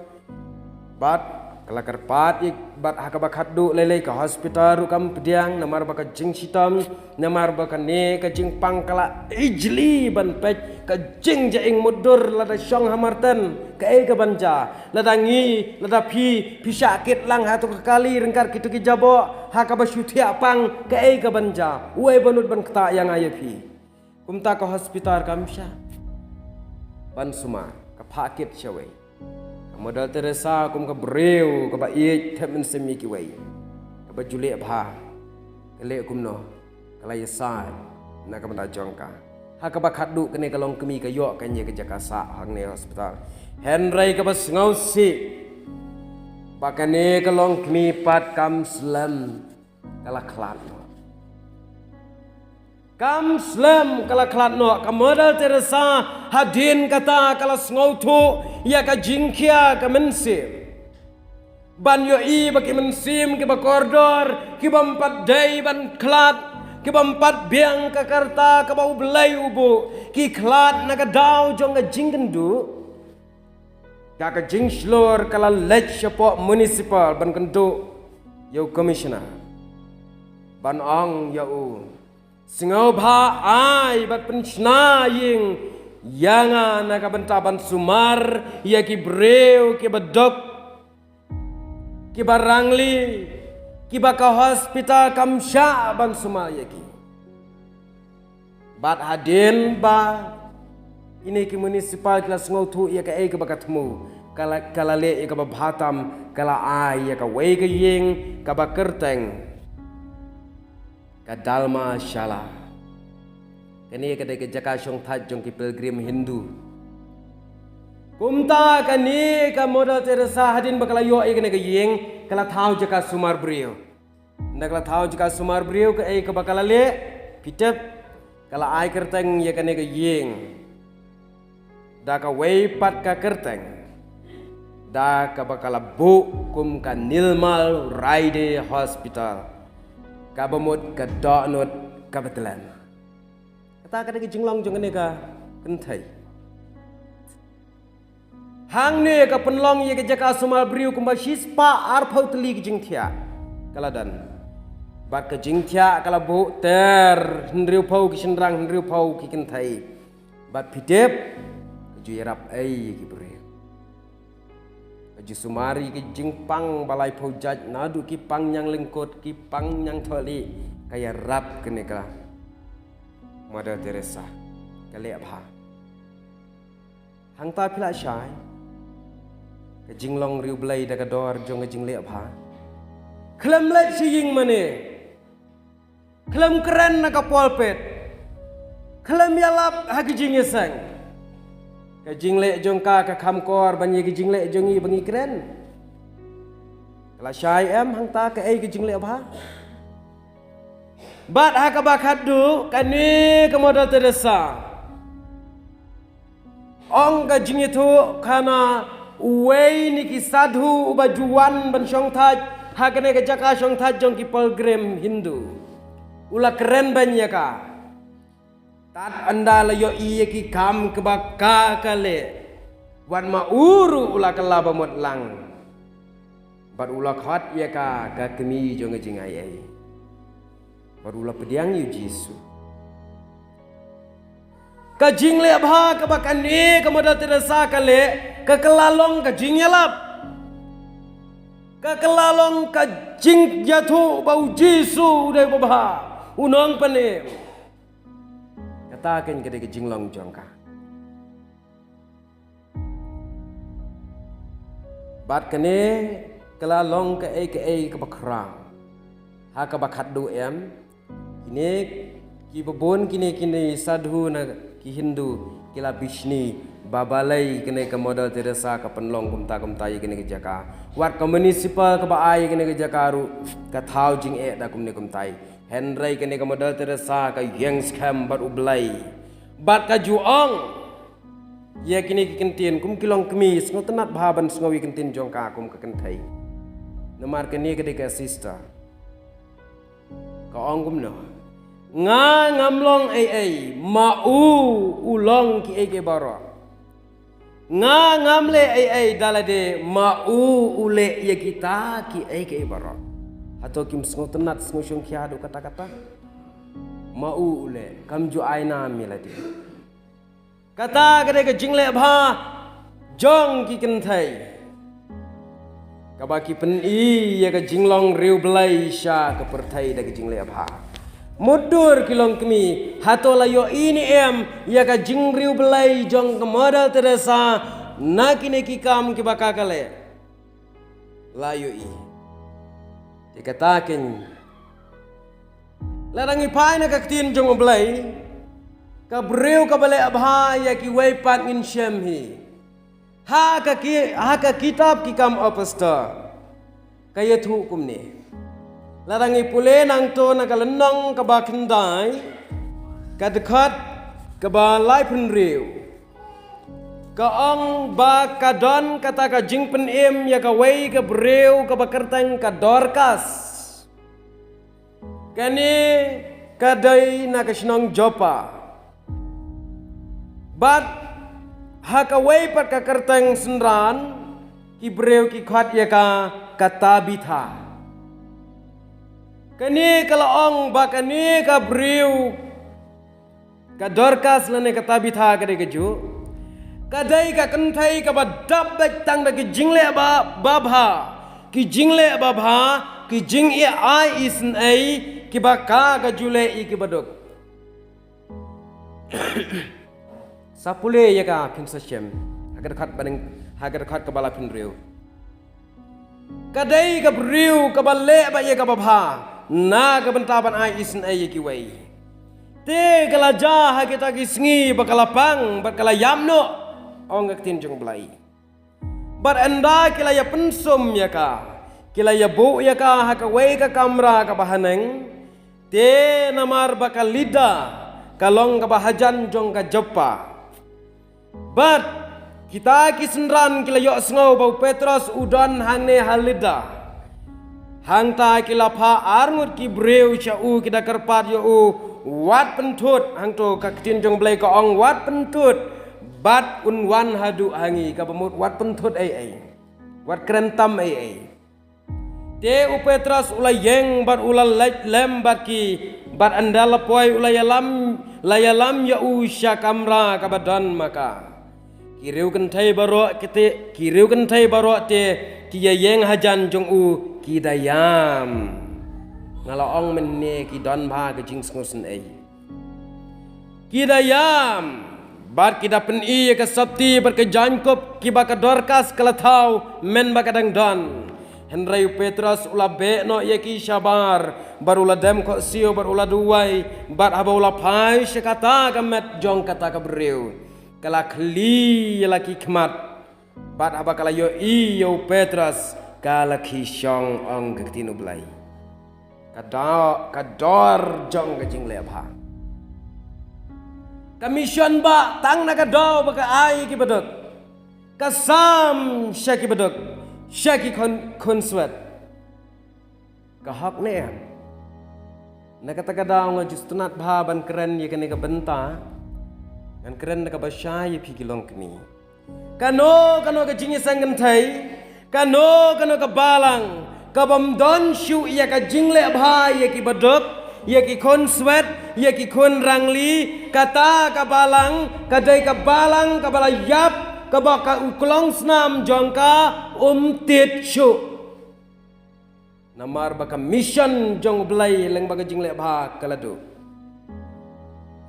Bad ka la kyrpad ïa, bad ha kaba khatduh lei lei ka hospital ruh kam pdiang, namar ba ka jingshitom, namar ba kane ka jingpang ka la ijli ban peit, ka jingjahing mutdur lada shong ha marten, kaei kaban jia. Lada ngi, lada phi, phi shah kit lang ha tu ka kali ryngkat kitu ki jaboh, ha kaba shu thiah pang, kaei kaban jia. Uei ba nud ban ktah ïa nga ïa phi. Kumta ka hospital kam shah ban sumar, ka phah kit shawei. Ka Mother Teresa kum ka briew kaba ïeit thep mynsiem ïa kiwei. Kaba ju leh bha. Ka leh kumno? Ka la ïasaid na ka bynta jong ka. Ha kaba khatduh kane ka longkmie ka ïoh ka ïa ka jaka sah hangne hospital. Hynrei kaba sngewsih ba kane ka longkmie pat kam slem, ka la khlad noh. Kam slem, ka la khlad noh. Ka Mother Teresa hadien kata ka la sngewthuh ïa ka jingkhia ka mynsiem. Ban ïohi ba ki mynsiem kiba kordor, kibym pat dei ban khlad, kibym pat biang ka rta kaba U Blei u buh, ki khlad na ka daw jong ka jingkynduh. Ka, ka jingshlur ka la leit shapoh municipal ban kynduh ïa u commissioner. Ban ong ïa u, sngewbha ai bad pynshna ïing ïa nga na ka bynta ban sumar ïa ki briew kiba duk, kiba rangli, kiba ka hospital kam shah ban sumar ïa ki. Bad hadien ba kine ki municipal ki la sngewthuh ïa kaei kaba ka thmu, ka la, ka la leh ïa kaba bha tam, ka la ai ïa kawei ka ïing kaba kyrteng ka Dharmashala. Kane ka dei ka jaka shongthait jong ki pilgrim Hindu. Kumta kane ka Mother Teresa hadien ba ka la ïoh ïa kane ka ïing, ka la thaw jaka sumar briew. Ynda ka la thaw jaka sumar briew, kaei kaba ka la leh, phi tip, ka la ai kyrteng ïa kane ka ïing da kawei pat ka kyrteng, da kaba ka la buh kum ka Nirmal Hriday Hospital, kaba mut ka dohnud kaba tyllep. Kata ka dei ka jinglong jong kane ka kynthei. Hangne ka pynlong ïa ka jaka sumar briew kumba shispah arphew tylli ki jingthiah ka la don. Bad ka jingthiah ka la buh ter hynriewphew ki shynrang, hynriewphew ki kynthei. Bad phi tip, ka ju ïarap ei ïa ki briew. Ka ju sumar ïa ki jingpang ba laiphew jait, naduh ki pang ñiang lyngkut, ki pang ñiang thylliej, ka ïarap kane ka Mother Teresa. Ka leh bha. Hangta phi la shai ka jinglong riewblei da ka dor jong ka jingleh bha. Khlem leit sha ïing mane, khlem kren na ka pulpit, khlem ïalap ha ki jingïaseng. Ka jingleh jong ka ka kham kor ban ïa ka jingleh jong ngi ba ngi kren. Ka la shai em hangta kaei ka jingleh bha? Bad ha kaba khatduh, kane ka Mother Teresa, ong ka jingïathuh, khana uwei na ki sadhu uba ju wan ban shongthait ha kane ka jaka shongthait jong ki pilgrim Hindu, u la kren beiñ ïa ka. Tad ynda la ïohi ïa ki kam kiba ka ka leh, wat ma u ruh u la kylla ba mut lang. Bad u la khot ïa ka ka kmie jong ka jingaiei. Bad u la pdiang ïa u Jisu. Ka jingleh bha kaba kane ka Mother Teresa ka leh, ka kylla long ka jingïalap. Ka kylla long ka jingïathuh ba u Jisu u dei uba bha, u nongpynim. Kata keiñ ka dei ka jinglong jong ka. Bad kane ka la long kaei kaei kaba khraw. Ha kaba khatduh em, kine kiba bun kine kine sadhu na ki Hindu ki la bishni ba balei kane ka Mother Teresa ka pynlong kumta kumta ïa kane ka jaka. Wat ka municipal kaba ai ïa kane ka jaka ruh ka thaw jingeh da kumne kumtai. Hynrei kane ka Mother Teresa ka ïeng skhem bad U Blei. Bad ka ju ong ïa kine ki ktien kum ki longkmie, sngewtynnat bha ban sngew ïa ki ktien jong ka kum ka kynthei. Namar kane ka dei ka sister. Ka ong kumno? Nga ngam long ei ei, ma u u long kiei kiei baroh. Nga ngam leh ei ei da lade, ma u u leh ïa kita kiei kiei baroh. Hato kim sngewtynnat sngewshongkhia haduh katta katta? Ma u u leh, kam ju ai nam ïa lade. Kata ka dei ka jingleh bha jong ki kynthei, kaba ki pyni ïa ka jinglong riewblei sha ka pyrthei da ka jingleh bha. Mutdur ki longkmie, hato la ïohi ne em ïa ka jingriewblei jong ka Mother Teresa na kine ki kam kiba ka ka leh? La ïohi. Te kata kein, lada ngi phai na ka ktien jong U Blei, ka briew kaba leh bha ïa kiwei pat ngin shem hi. Ha ka ki, ha ka kitab Ki Kam Apostol ka ïathuh kumne. Lada ngi pule nangto na ka lynnong kaba khyndai, ka dkhot kaba laiphew hynriew, ka ong ba ka don kata ka jingpynim ïa kawei ka briew kaba kyrteng ka Dorcas. Kane ka dei na ka shnong Joppa. Bad ha kawei pat ka kyrteng synran ki briew ki khot ïa ka ka Tabitha. Kane ka la ong ba kane ka briew, ka Dorcas lane ka Tabitha ka dei kajuh, ka dei ka kynthei kaba dap beit tang da ki jingleh ba, babha, ki jingleh babha, ki jingïa ai isynei kiba ka ka ju leh ïa kiba duk. Sa pule ïa ka phin sa shem ha ka dkhot ba nyngkong, ha ka dkhot kaba laiphew hynriew. Ka dei ka briew kaba leh beit ïa kaba bha na ka bynta ban ai isynei ïa kiwei. Te ka la jia ha kita ki sngi ba ka la pang bad ka la ïap noh, ong ka ktien jong U Blei. Bad ynda ki la ïa pynsum ïa ka, ki la ïa buh ïa ka ha kawei ka kamra kaba haneng. Te namar ba ka Lidda ka long kaba hajan jong ka Joppa. Bad kita ki synran ki la ïohsngew ba u Petros u don hangne ha Lidda. Hangta ki la phah arngut ki briew sha u, ki da kyrpad ïa u, wat pynthut, hangto ka ktien jong U Blei ka ong wat pynthut, bad un wan haduh ha ngi, kaba mut wat pynthut ei ei, wat kren tam ei ei. Te u Petros u la ïeng bad u la leit lem bad ki, bad ynda la poi u la ïalam, la ïalam ïa u sha kamra kaba don ma ka. Ki riew kynthei baroh ki te, ki riew kynthei baroh te ki ïa ïeng hajan jong u ki da ïam. Nga la ong mynne ki don bha ka jingsngewsynei. Ki da ïam bad ki da pyni ïa ka sopti bad ka jaiñkup kiba ka Dorcas ka la thaw mynba ka dang don. Hynrei u Petros u la beh noh ïa ki shabar bad u la dem khohsiew bad u la duwai, bad haba u la phai sha kata ka met jong kata ka briew, ka la khylli ïa la ki khmat. Bad haba ka la ïohi ïa u Petros ka la khie shong, ong ka ktien U Blei. Ka do, ka dor jong ka jingleh bha. Ka mission ba tang na ka daw ba ka ai ïa kiba duk. Ka sam sha kiba duk, sha ki khun, khunswet. Ka hok ne em? Na kata ka daw nga ju sngewtynnat bha ban kren ïa kane ka bynta. Ngan kren da kaba shai ïa phi ki longkmie. Kano kano ka jingïaseng kynthei, kano kano ka balang ka bym don shuh ïa ka jingleh bha ïa kiba duk, ïa ki khunswet, ïa ki khun rangli, kata ka balang ka dei ka balang kaba la ïap, kaba ka u klong snam jong ka um tied shuh. Namar ba ka mission jong U Blei lyngba ka jingleh bha ka la duh.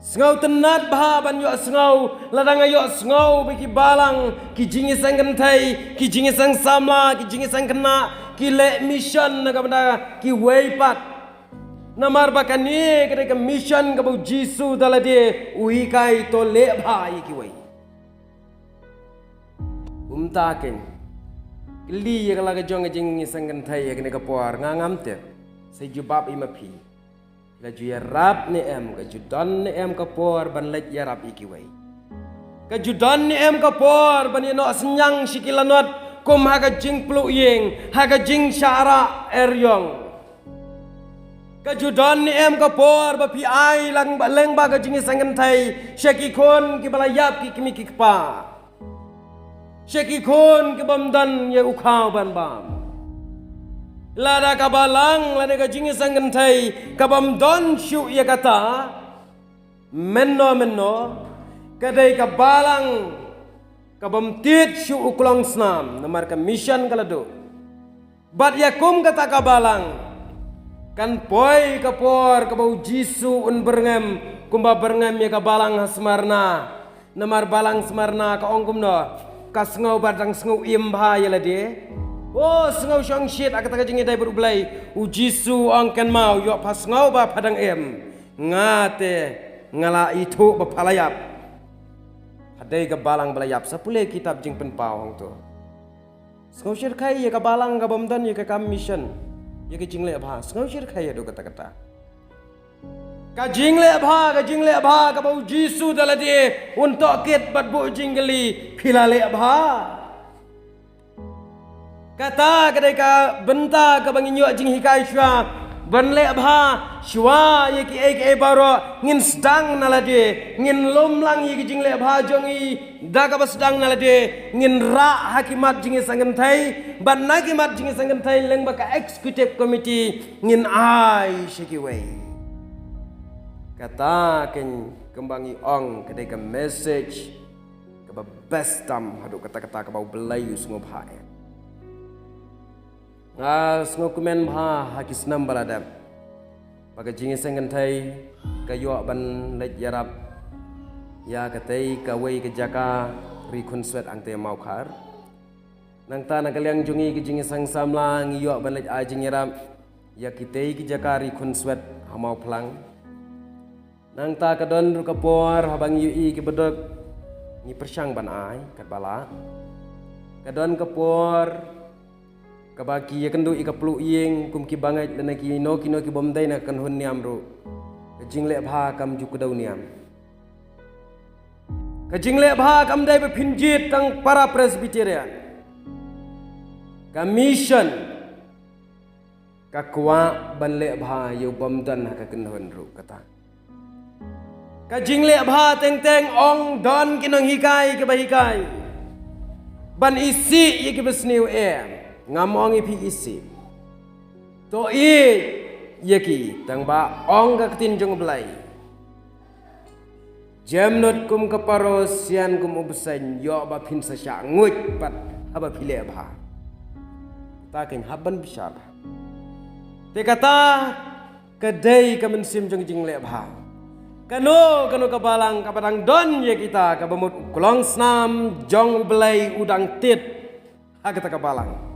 Sngewtynnat bha ban ïohsngew, lada nga ïohsngew ba ki balang, ki jingïaseng kynthei, ki jingïaseng samla, ki jingïaseng khynnah ki leh mission na ka bynta kiwei pat. Namar ba kane ka dei ka mission kaba u Jisu da lade u hikai, to leh bha ïa kiwei. Kumta keiñ, kylli ïa ka la ka jong ka jingïaseng kynthei ïa kane ka por, nga ngam tip. Sa jubab ïa ma phi. La ju ïarap ne em, ka ju don ne em ka por ban leit ïarap ïa kiwei? Ka ju don ne em ka por ban ïanoh synñiang sha ki lanot kum ha ka jingpluh ïing, ha ka jingshah rah eriong? Ka ju don ne em ka por ba phi ai lang ba, leng ba ka jingïaseng kynthei sha ki khun kiba la ïap ki kmie ki kpa, sha ki khun ki bym don ïa u khaw ban bam? Lada ka balang lane ka jingïaseng kynthei ka bym don shuh ïa kata, mynno mynno ka dei ka balang ka bym tied shuh u klongsnam, namar ka mission ka la duh. Bad ïa kum kata ka balang, kan poi ka por kaba u Jisu un byrngem, kumba byrngem ïa ka balang ha Smarna. Namar balang Smarna ka ong kumno? Ka sngew ba dang sngew im bha ïa lade. Oh, sngew shongshit ha kata ka jingïadei bad U Blei. U Jisu ong, kynmaw, ïoh pha sngew ba pha dang im, nga te nga la ithuh ba pha la ïap. Pha dei ka balang ba la ïap. Sa pule kitab Jingpynpaw hangto. Sngew shyrkhei ïa ka balang ka bym don ïa ka kam mission, ïa ka jingleh bha. Sngew shyrkhei haduh katta katta. Ka jingleh bha, ka jingleh bha kaba u Jisu da lade un tohkit bad buh jingkylli, phi la leh bha? Kata ka dei ka bynta kaba ngin ïoh jinghikai shuwa ban leh bha. Shuwa ïa kiei kiei baroh ngin sdang na lade, ngin lum lang ïa ki jingleh bha jong ngi da kaba sdang na lade, ngin rah ha ki mat jingïaseng kynthei, bad na ki mat jingïaseng kynthei lyngba ka executive committee ngin ai sha kiwei. Kata keiñ kumba ngi ong, ka dei ka message kaba best tam haduh katta katta kaba U Blei u sngewbha eh. Nga sngewkmen bha ha ki snem ba la dep ba ka jingïaseng kynthei ka ïoh ban leit ïarap ïa katei kawei ka jaka ri khunswet hangtei Mawkhar. Nangta na ka liang jong ngi ka jingïaseng samla ngi ïoh ban leit ai jingïarap ïa kitei ki jaka ri khunswet ha Mawphlang. Nangta ka don ruh ka por haba ngi ïohi kiba duk, ngi pyrshang ban ai katba lah. Ka don ka por kaba ki ïakynduh ïa ka pluh ïing kum ki bangeit lane kino kino ki bym dei na ka kynhun niam ruh, ka jingleh bha kam ju kdew niam. Ka jingleh bha kam dei ba phin jied tang para Presbyterian. Ka mission ka kwah ban leh bha ïa u bym don ha ka kynhun ruh kata. Ka jingleh bha teng teng ong don ki nonghikai kiba hikai ban isih ïa kiba sniew em. Ngam ong ïa phi isih, to ïeit ïa ki, tang ba ong ka ktien jong U Blei, jemnud kum ka paro, sian kum u bseiñ, ïoh ba phin sa shah nguid pat haba phi leh bha. Ta keiñ, hap ban bishar. Te kata ka dei ka mynsiem jong ka jingleh bha. Kano kano ka balang kaba dang don ïa kita, kaba mut u klongsnam jong U Blei u dang tied ha kata ka balang.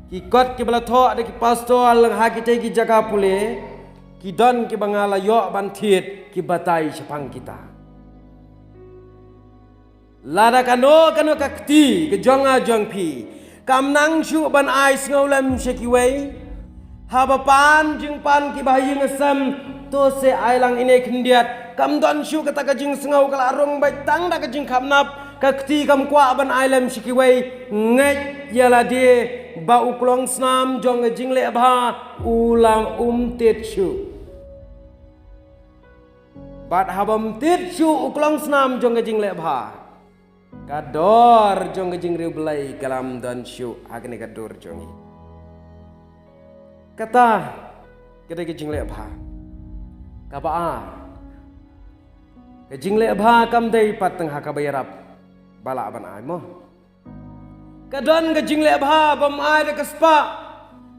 Ki kot kiba la thoh da ki pastor ha kitei ki jaka pule, ki don kiba nga la ïoh ban thied, ki batai shaphang kita. Lada kano kano ka kti ka jong nga jong phi kam nang shuh ban ai sngewlem sha kiwei, haba pan jingpan kiba ha ïing ha sem, to se ai lang ine khyndiat. Kam don shuh kata ka jingsngew, ka la rung beit tang da ka jingkhapnap, ka kti kam kwah ban ai lem sha kiwei. Ngeit ïa lade ba u klongsnam jong ka jingleh bha u la um tied shuh. Bad haba um tied shuh u klongsnam jong ka jingleh bha, ka dor jong ka jingriewblei ka lam don shuh ha kane ka dur jong ngi. Kata ka dei ka jingleh bha. Kaba ar, ka jingleh bha kam dei pat tang ha kaba ïarap ba lah ban ai mo. Ka don ka jingleh bha bym ai da ka spah,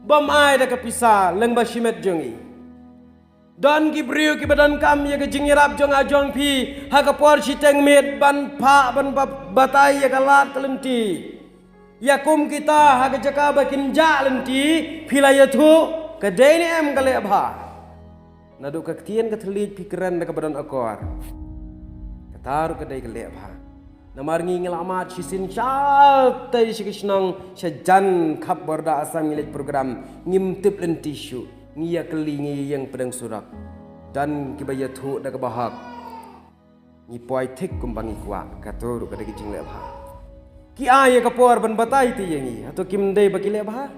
bym ai da ka pisa lyngba shimet jong ngi. Don ki briew kiba donkam ïa ka jingïarap jong nga jong phi ha ka por shiteng miet ban phah ban ba-, batai ïa ka lad ka lynti. Ïa kum kita ha ka jaka ba kin jah lynti, phi la ïathuh, ka dei ne em ka leh bha? Naduh ka ktien ka thylliej phi kren da kaba don akor. Kata ruh ka dei ka lehbha. Namar ngi ngi la mad shisien shatei sha ka shnong sha jan khap Border Assam ngi leit program, ngim tip lynti shuh, ngi ïa kylli ngi ïeng pdeng surok. Don kiba ïathuh da kaba hok. Ngi poi thik kumba ngi kwah, kato ruh ka dei ka jinglehbha. Ki ai ïa ka por ban batai te ïa ngi, hato kim dei ba ki lehbha?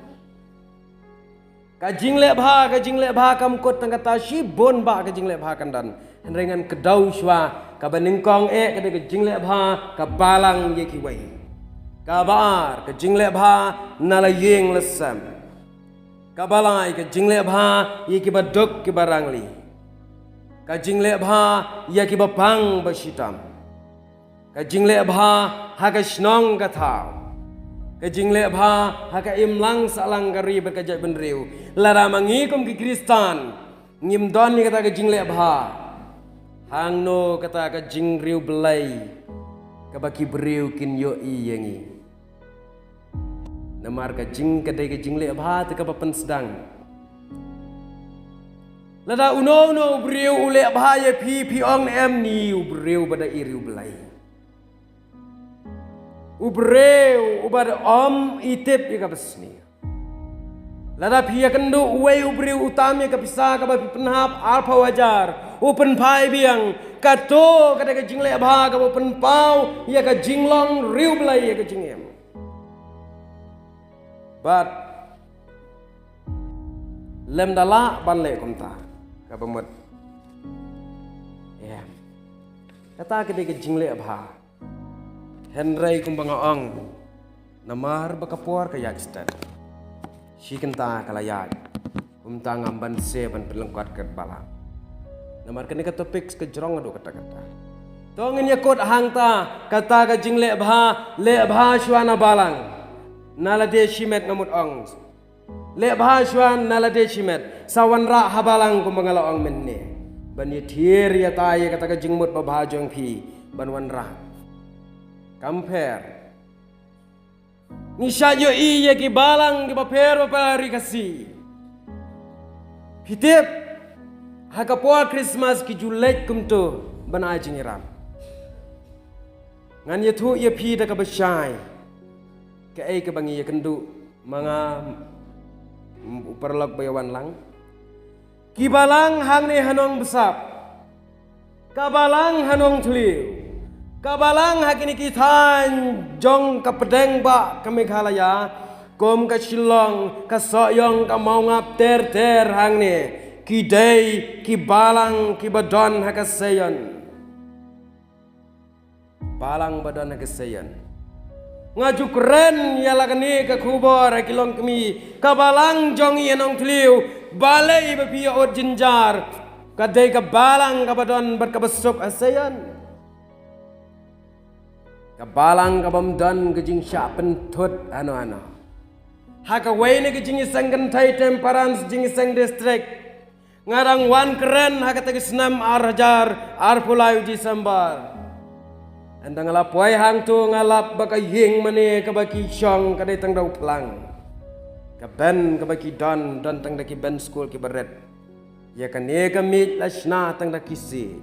Ka jinglehbha, ka jinglehbha kam kut tang kata, shibun bah ka jinglehbha kan don. Hynrei ngan kdew shuwa, kaba nyngkong eh ka dei ka jinglehbha ka balang ïa kiwei. Kaba ar, ka jinglehbha na la ïing la sem. Kaba lai, ka jinglehbha ïa kiba duk kiba rangli. Ka jinglehbha ïa kiba pang ba shitom. Ka jinglehbha ha ka shnong ka thaw. Ka jinglehbha ha ka imlang sahlang ka ri bad ka jaitbynriew. Lada ma ngi kum ki Khristan ngim don ïa kata ka jinglehbha, hangno kata ka jingriewblei kaba ki briew kin ïohi ïa ngi? Namar ka jing ka dei ka jinglehbha te kaba pynsdang. Lada uno uno u briew u lehbha ïa phi, phi ong em ni u briew ba da i riewblei. U briew uba da ym i tip ïa kaba sniew. Lada phi ïakynduh uwei u briew u tam ïa ka pisa kaba phi pynhap arphew hajar, u pynphai biang, kato ka dei ka jinglehbha kaba pynpaw ïa ka jinglong riewblei ïa ka jingim. Bad lem da lah ban leh kumta, kaba mut. Em. Kata ka dei ka jinglehbha. Hynrei kumba nga ong, namar ba ka por ka ïaid stet, shi kynta ka la ïaid. Kumta ngam banse ban pynlyngkot kat balang. Namar kane ka topic ka jrong haduh katta katta. To ngin ïakut hangta, kata ka jinglehbha, lehbha shuwa na balang. Na lade shimet nga mut ong. Lehbha shuwa na lade shimet, sa wanrah ha balang kumba nga la ong mynne. Ban ïathiar ïatai ïa kata ka jingmut babha jong phi, ban wanrah. Kam pher. Ngi shait ïohi ïa ki balang kiba pher bapher ha ri Khasi. Phi tip, ha ka por Christmas ki ju leit kumto ban ai jingïarap. Ngan ïathuh ïa phi da kaba shai kaei kaba ngi ïakynduh ma nga, u paralok ba ïawan lang. Ki balang hangne ha Nongbsap, ka balang ha Nongthliew, ka balang ha kine ki thaiñ jong ka pdeng bah ka Meghalaya, kum ka Shillong, ka Sohiong, ka Mawngap ter ter hangne, ki dei ki balang kiba don ha ka Seion. Balang ba don ha ka Seion. Nga ju kren ïa la kane ka khubor ha ki longkmie, ka balang jong ngi ha Nongthliew, balei ba phi ïa ud jynjar? Ka dei ka balang kaba don bad kaba suk ha Seion. Ka balang kabym don ka jingshah pynthut hano hano. Ha kawei na ka jingïaseng kynthei temperance jingïaseng district, nga dang wan kren ha kata ka snem ar hajar arphew lai u December. Hynda nga la poi hangto nga lap ba ka ïing mane kaba ki shong ka dei tang da u phlang. Ka ben kaba ki don, don tang da ki ben skul kiba rit. Ïa kane ka miej la shna tang da ki siej.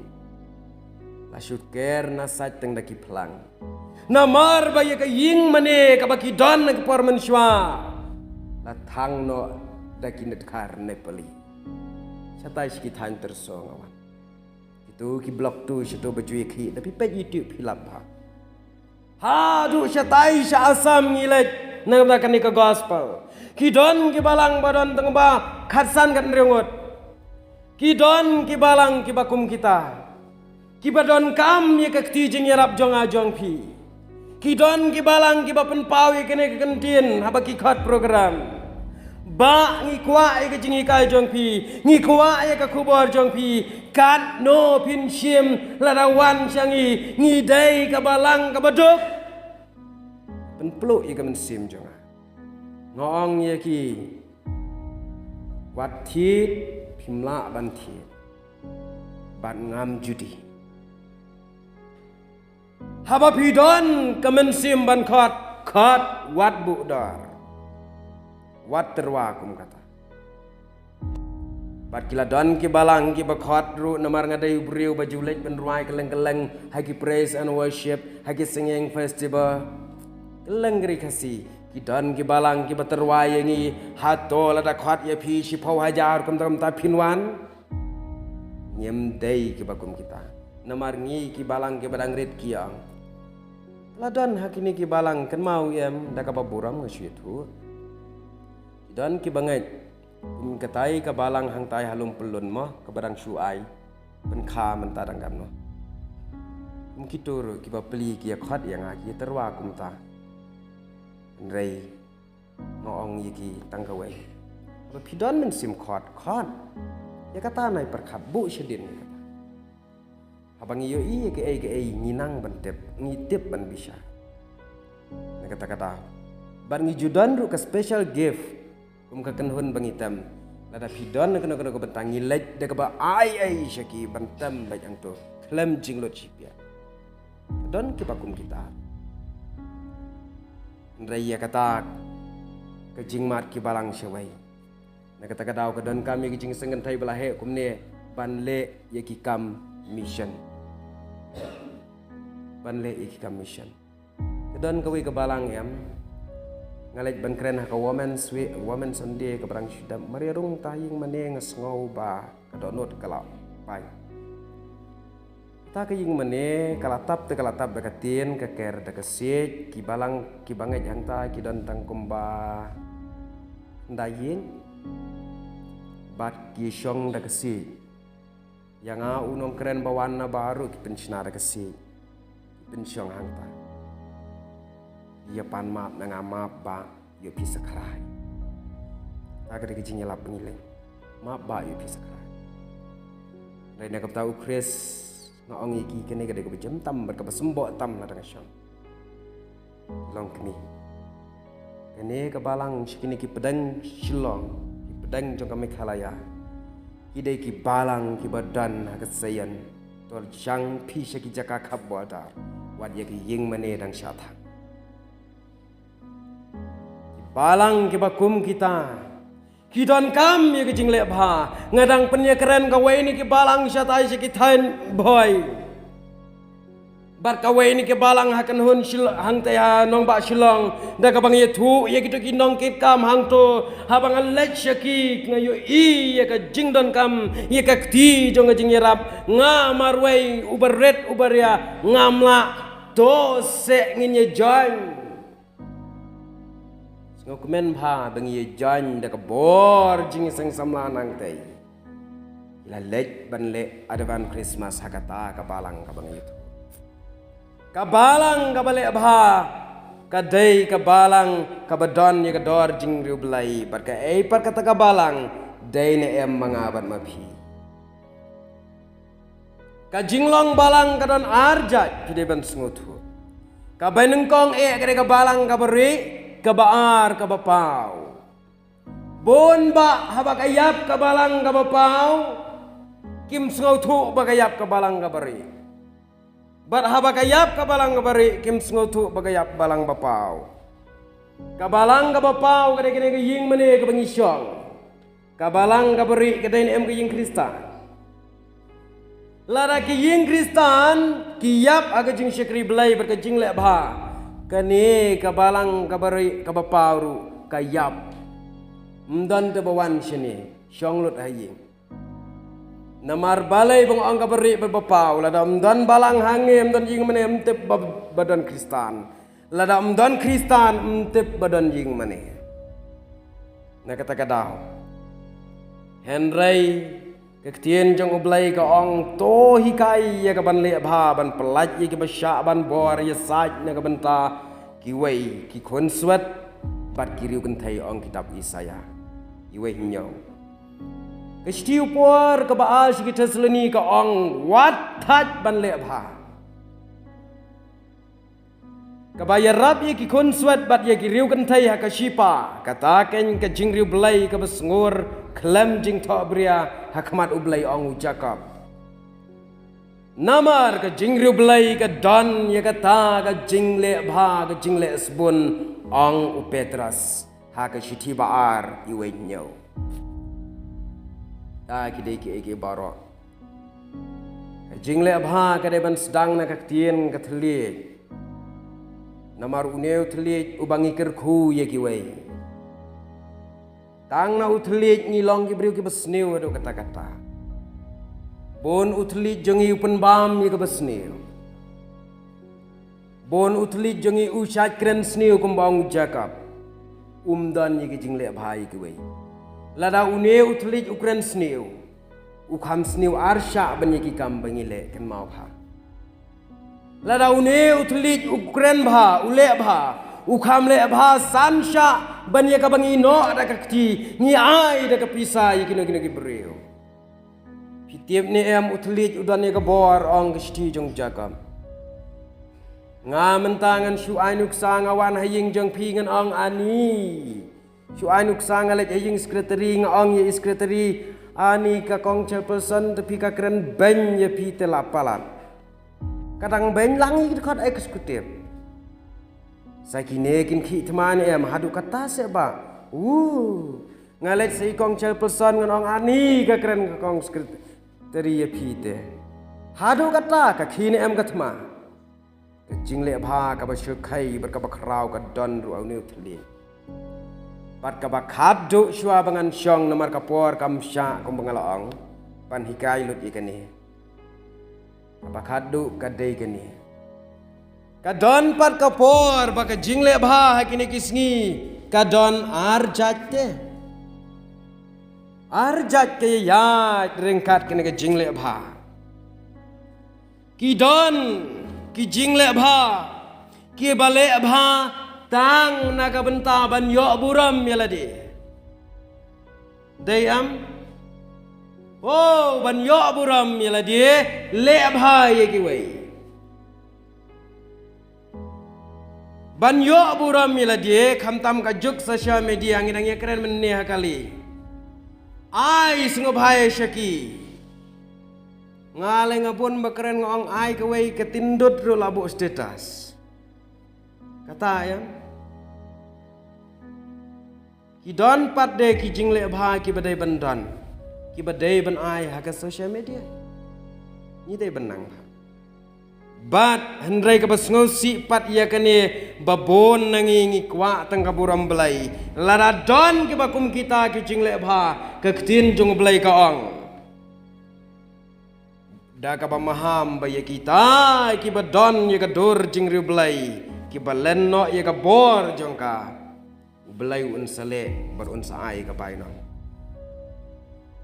La shu ker na sait tang da ki phlang. Namar ba ïa ka ïing mane kaba ki don ha ka por mynshuwa la thang noh da ki netkar Nepali. Shatai sha ki thaiñ Tyrsong nga wan. Kito ki block tu shato ba ju ïakhih, da phi peit YouTube phi lap bha. Haduh shatai sha Assam ngi leit na kane ka gospel. Ki don ki balang ba don tang ba khatsan khathynriew ngut. Ki don ki balang kiba kum kita, kiba donkam ïa ka kti jingïarap jong nga jong phi. Ki don ki balang kiba pynpaw ïa kane ka kyntien haba ki khot program. Bah, ngi kwah ïa ka jinghikai jong phi, ngi kwah ïa ka khubor jong phi. Katno phin shim lada wan sha ngi, ngi dei ka balang kaba duk? Pynpluh ïa ka mynsiem jong nga. Nga ong ïa ki, wat thied, phim lah ban thied. Bad ngam judi. Haba phi don ka mynsiem ban khot, khot, wat buh dor. Wat tyrwa kum kata. Bad ki la don ki balang kiba khot ruh, namar nga dei u briew ba ju leit ban rwai kylleng kylleng ha ki praise and worship, ha ki singing festival. Kylleng ki ri Khasi ki don ki balang kiba tyrwa ïa ngi. Hato lada khot ïa phi shiphew hajar kumta kumta phin wan? Ngim dei kiba kum kita. Namar ngi ki balang kiba dang rit ki ong. La don ha kine ki balang, kynmaw em, da kaba burom nga shu ïathuh. Ki don kiba ngeit. Kum katai ka balang hangtai ha Lum Pyllun mo, kaba dang shu ai pynkha mynta dang katno. Kum kito ruh kiba plie ki ïa khot ïa nga, ki ïa tyrwa kumta. Hynrei nga ong ïa ki tang kawei. Haba phi don mynsiem khot, khot. Ïa kata nai pyrkhat, buh shadien ïa kata. Haba ngi ïohi ïa kaei kaei ngi nang ban tip, ngi tip ban bishar. Na kata ka daw. Bad ngi ju don ruh ka special gift. Kum ka kynhun ba ngi tem. Lada phi don na kano kano ka bynta, ngi leit da kaba ai ai sha ki ban tem beit hangto. Khlem jinglut shiphang. Don kiba kum kita. Hynrei ïa kata ka jingmad ki balang shawei. Na kata ka daw ka donkam ïa ki jingsngewthuh ba la heh kumne ban leh ïa ki kam mission. Ban leh ïa ki kam mission. Ka don kawei ka balang em. Nga leit ban kren ha ka Women's Week, Women's Sunday kaba dang shu dep, mar ïa rung ta ïing mane nga sngew ba ka dohnud ka la pai. Ta ka ïing mane ka la tap te ka la tap da ka tin, ka ker da ka siej, ki balang kiba ngeit hangta ki don tang kumba khyndai ïing. Bad ki shong da ka siej. Ïa nga u nongkren ba wan na baroh ki pynshna da ka siej. Ki pynshong hangta. Ïa pan map na nga, map ba ïoh pisa krai. Ta ka dei ka jingïalap ba ngi leh. Map ba ïoh pisa krai. Dei na ka bynta u Khrist nga ong ïa ki, kane ka dei kaba jem tam bad kaba symboh tam lada nga shong. Long kmie. Kane ka balang sha kine ki pdeng Shillong, ki pdeng jong ka Meghalaya. Ki dei ki balang kiba don ha ka seiñ. To shang phi sha ki jaka khap border. Wat ïa ki ïing mane dang shah thang. Ki balang kiba kum kita. Ki donkam ïa ka jingleh bha. Nga dang pynïakren kawei na ki balang shatai sha ki thaiñ Bhoi. Bad kawei na ki balang ha kynhun Shil-, hangtai ha nongbah Shillong. Da kaba nga ïathuh ïa kito ki nongkit kam hangto. Haba nga leit sha ki nga ïohi ïa ka jingdonkam, ïa ka kti jong ka jingïarap. Nga marwei uba rit uba ria ngam lah. To seh ngin ïa join. Sngewkmen bha ba ngi ïa join da ka bor jingseng samla nangtei. La leit ban leh Advance Christmas ha kata ka balang kaba ngi ïathuh. Ka balang kaba leh bha ka dei ka balang kaba don ïa ka dor jingriewblei bad kaei pat kata ka balang dei ne em ma nga bad ma phi. Ka jinglong balang ka don ar jait, phi dei ban sngewthuh. Kaba nyngkong eh ka dei ka balang kaba rieh, kaba ar kaba paw. Bun bah haba ka ïap ka balang kaba paw, kim sngewthuh ba ka ïap ka balang kaba rieh. Bad haba ka ïap ka balang kaba rieh, kim sngewthuh ba ka ïap balang ba paw. Ka balang kaba paw ka dei kane ka ïing mane kaba ngi shong. Ka balang kaba rieh ka dei ne em ka ïing Khristan. Lada ki ïing Khristan ki ïap ha ka jingshakri Blei bad ka jingleh bha, kane ka balang kaba rieh kaba paw ruh ka ïap. Ym don te ba wan shane, shong lut ha ïing. Namar balei ba nga ong kaba rieh bad ba paw, lada ym don balang hangne, ym don ïing mane, ym tip ba, ba don Khristan. Lada ym don Khristan, ym tip ba don ïing mane. Na kata ka daw. Hynrei ka ktien jong U Blei ka ong, to hikai ïa ka ban leh bha, ban pyllait ïa kiba shah ban bor, ïasaid na ka bynta kiwei ki khun swet bad ki riewkynthei, ong kitab Isaïah. Iwei hynñiew. Ka shithi u por kaba ar sha ki Thessaloni ka ong, wat thait ban leh bha. Kaba ïarap ïa ki khun swet bad ïa ki riewkynthei ha ka shipa, kata keiñ ka jingriewblei kaba sngur khlem jingthohbria ha khmat U Blei, ong u Jakob. Namar ka jingriewblei ka don ïa kata ka jingleh bha, ka jingleh sbun, ong u Petros ha ka shithi ba ar, iwei hynñiew. Da ki dei ki ei ki baroh. Ka jingleh bha ka dei ban sdang na ka ktien ka thylliej. Namar une u thylliej uba ngi kyrkhu ïa kiwei. Tang na u thylliej ngi long ki briew kiba sniew haduh katta katta. Bun u thylliej jong ngi u pynbam ïa kaba sniew. Bun u thylliej jong ngi u shait kren sniew kumba ong u Jakob. Um don ïa ki jingleh bha ïa kiwei. Lada une u thylliej u kren sniew, u kham sniew ar shah ban ïa ki kam ba ngi leh kynmaw bha. Lada une u thylliej u kren bha, u leh bha, u kham leh bha san shah ban ïa kaba ngi noh da ka kti, ngi ai da ka pisa ïa kino kino ki briew. Phi tip ne em u thylliej u don ïa ka bor, ong ka shithi jong u Jakob. Nga mynta ngan shu ai nuksa, nga wan ha ïing jong phi ngan ong ani. Shu ai nuksa nga leit ha ïing secretary nga ong ïa i secretary, ani ka kong chairperson te phi ka kren beiñ ïa phi te la palat. Ka dang beiñ lang ïa ki dkhot executive. Sa kine kin khih thma ne em haduh katta se ba. U. Nga leit sa i kong chairperson ngan ong ani ka kren ka kong secretary ïa phi te. Haduh katta ka khih ne em ka thma. Ka jingleh bha kaba shu khie bad kaba khraw ka don ruh ha une u thylliej. Bad kaba khatduh shuwa ba ngan shong namar ka por kam shah kumba nga la ong. Ban hikai lut ïa kane. Kaba khatduh ka dei kane. Ka don pat ka por ba ka jingleh bha ha kine ki sngi ka don ar jait te. Ar jait ka ïaid ryngkat kane ka jingleh bha. Ki don ki jingleh bha kiba leh bha tang na ka bynta ban ïoh burom ïa lade. Dei em? Oh, ban ïoh burom ïa lade, leh bha ïa kiwei. Ban ïoh burom ïa lade, khamtam ka juk social media ngi dang ïa kren mynne ha kali. Ai sngewbha ïa sha ki. Nga leh nga bun ba kren nga ong ai kawei ka tyndut ruh la buh status. Kata ïa. Ki don pat de ki jingleh bha kiba dei ban don. Kiba dei ban ai ha ka social media. Ngi dei ban nang bha. Bad hynrei kaba sngewsih pat ïa kane ba bun na ngi ngi kwah tang ka burom Blei. Lada don kiba kum kita ki jingleh bha ka ktien jong Blei ka ong. Da kaba maham ba ïa kita kiba don ïa ka dur jingriewblei kiba len noh ïa ka bor jong ka. U Blei un sa leh bad un sa ai ka bainong.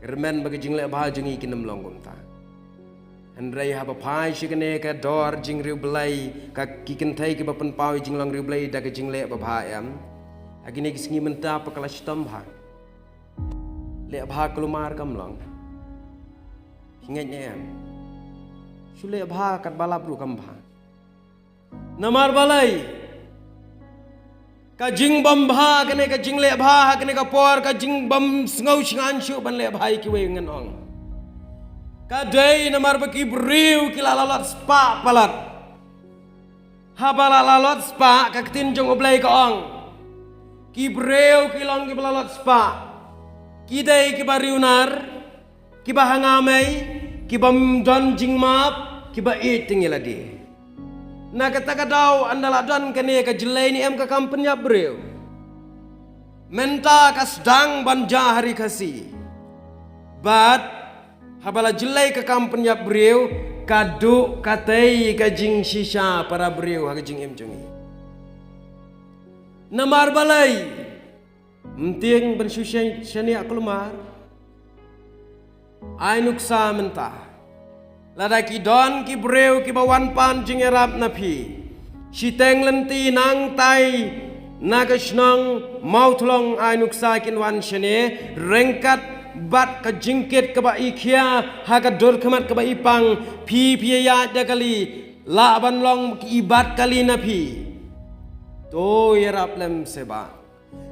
Kyrmen ba ka jingleh bha jong ngi kin ym long kumta. Hynrei haba phai sha kane ka dor jingriewblei ka ki kynthei kiba pynpaw ïa jinglong riewblei da ka jingleh babha em. Ha kine ki sngi mynta pat ka la shitom bha. Leh bha kulmar kam long. Phi ngeit ne em? Shu leh bha katba lap ruh kam bha. Namar balei? Ka jingbym bha kane ka jingleh bha ha kane ka por ka jingbym sngew shngain shuh ban leh bha ïa kiwei ngan ong. Ka dei namar ba ki briew ki la lalot spah palat. Haba la lalot spah ka ktien jong U Blei ka ong. Ki briew ki long kiba lalot spah. Ki dei kiba riewnar. Kiba hanga mei, kiba ym don jingmap, kiba ïeit teng ïa lade. Na kata ka daw ynda la don kane ka jyllei ne em ka kam pynïap briew. Mynta ka sdang ban jia ha ri Khasi. Bad haba la jyllei ka kam pynïap briew, ka duh katei ka jingshisha para briew ha ka jingim jong ngi. Namar balei? Mtieng ban shu shen-, shaniah kulmar. Ai nuksa mynta. Lada ki don ki briew kiba wan pan jingïarap na phi. Shiteng lynti nangtai na ka shnong Mawthlong ai nuksa kin wan shane ryngkat bad ka jingkit kaba i khia ha ka dur khmat kaba i pang phi phi ïa da kali lah ban long ki i bat kali na phi. To ïarap lem se ba.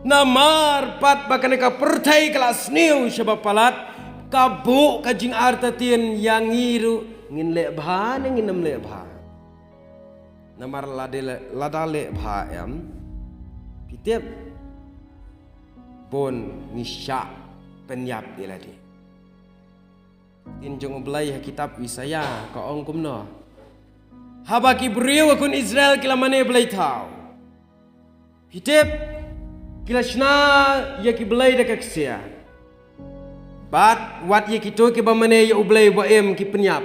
Namar pat ba kane ka pyrthei ka la sniew shaba palat, ka buh ka jingartatien ïa ngi ruh ngin leh bha ne ngin ym leh bha. Namar lada leh, lada leh bha em, phi tip bun ngi shah pynïap ïa lade. Ktien jong U Blei ha kitab Isaïah ka ong kumno: Haba ki briew ha khun Israel ki la mane blei thaw, phi tip, ki la shna ïa ki blei da ka ksiar. Bad wat ïa kito kiba mane ïa U Blei uba im ki pynïap.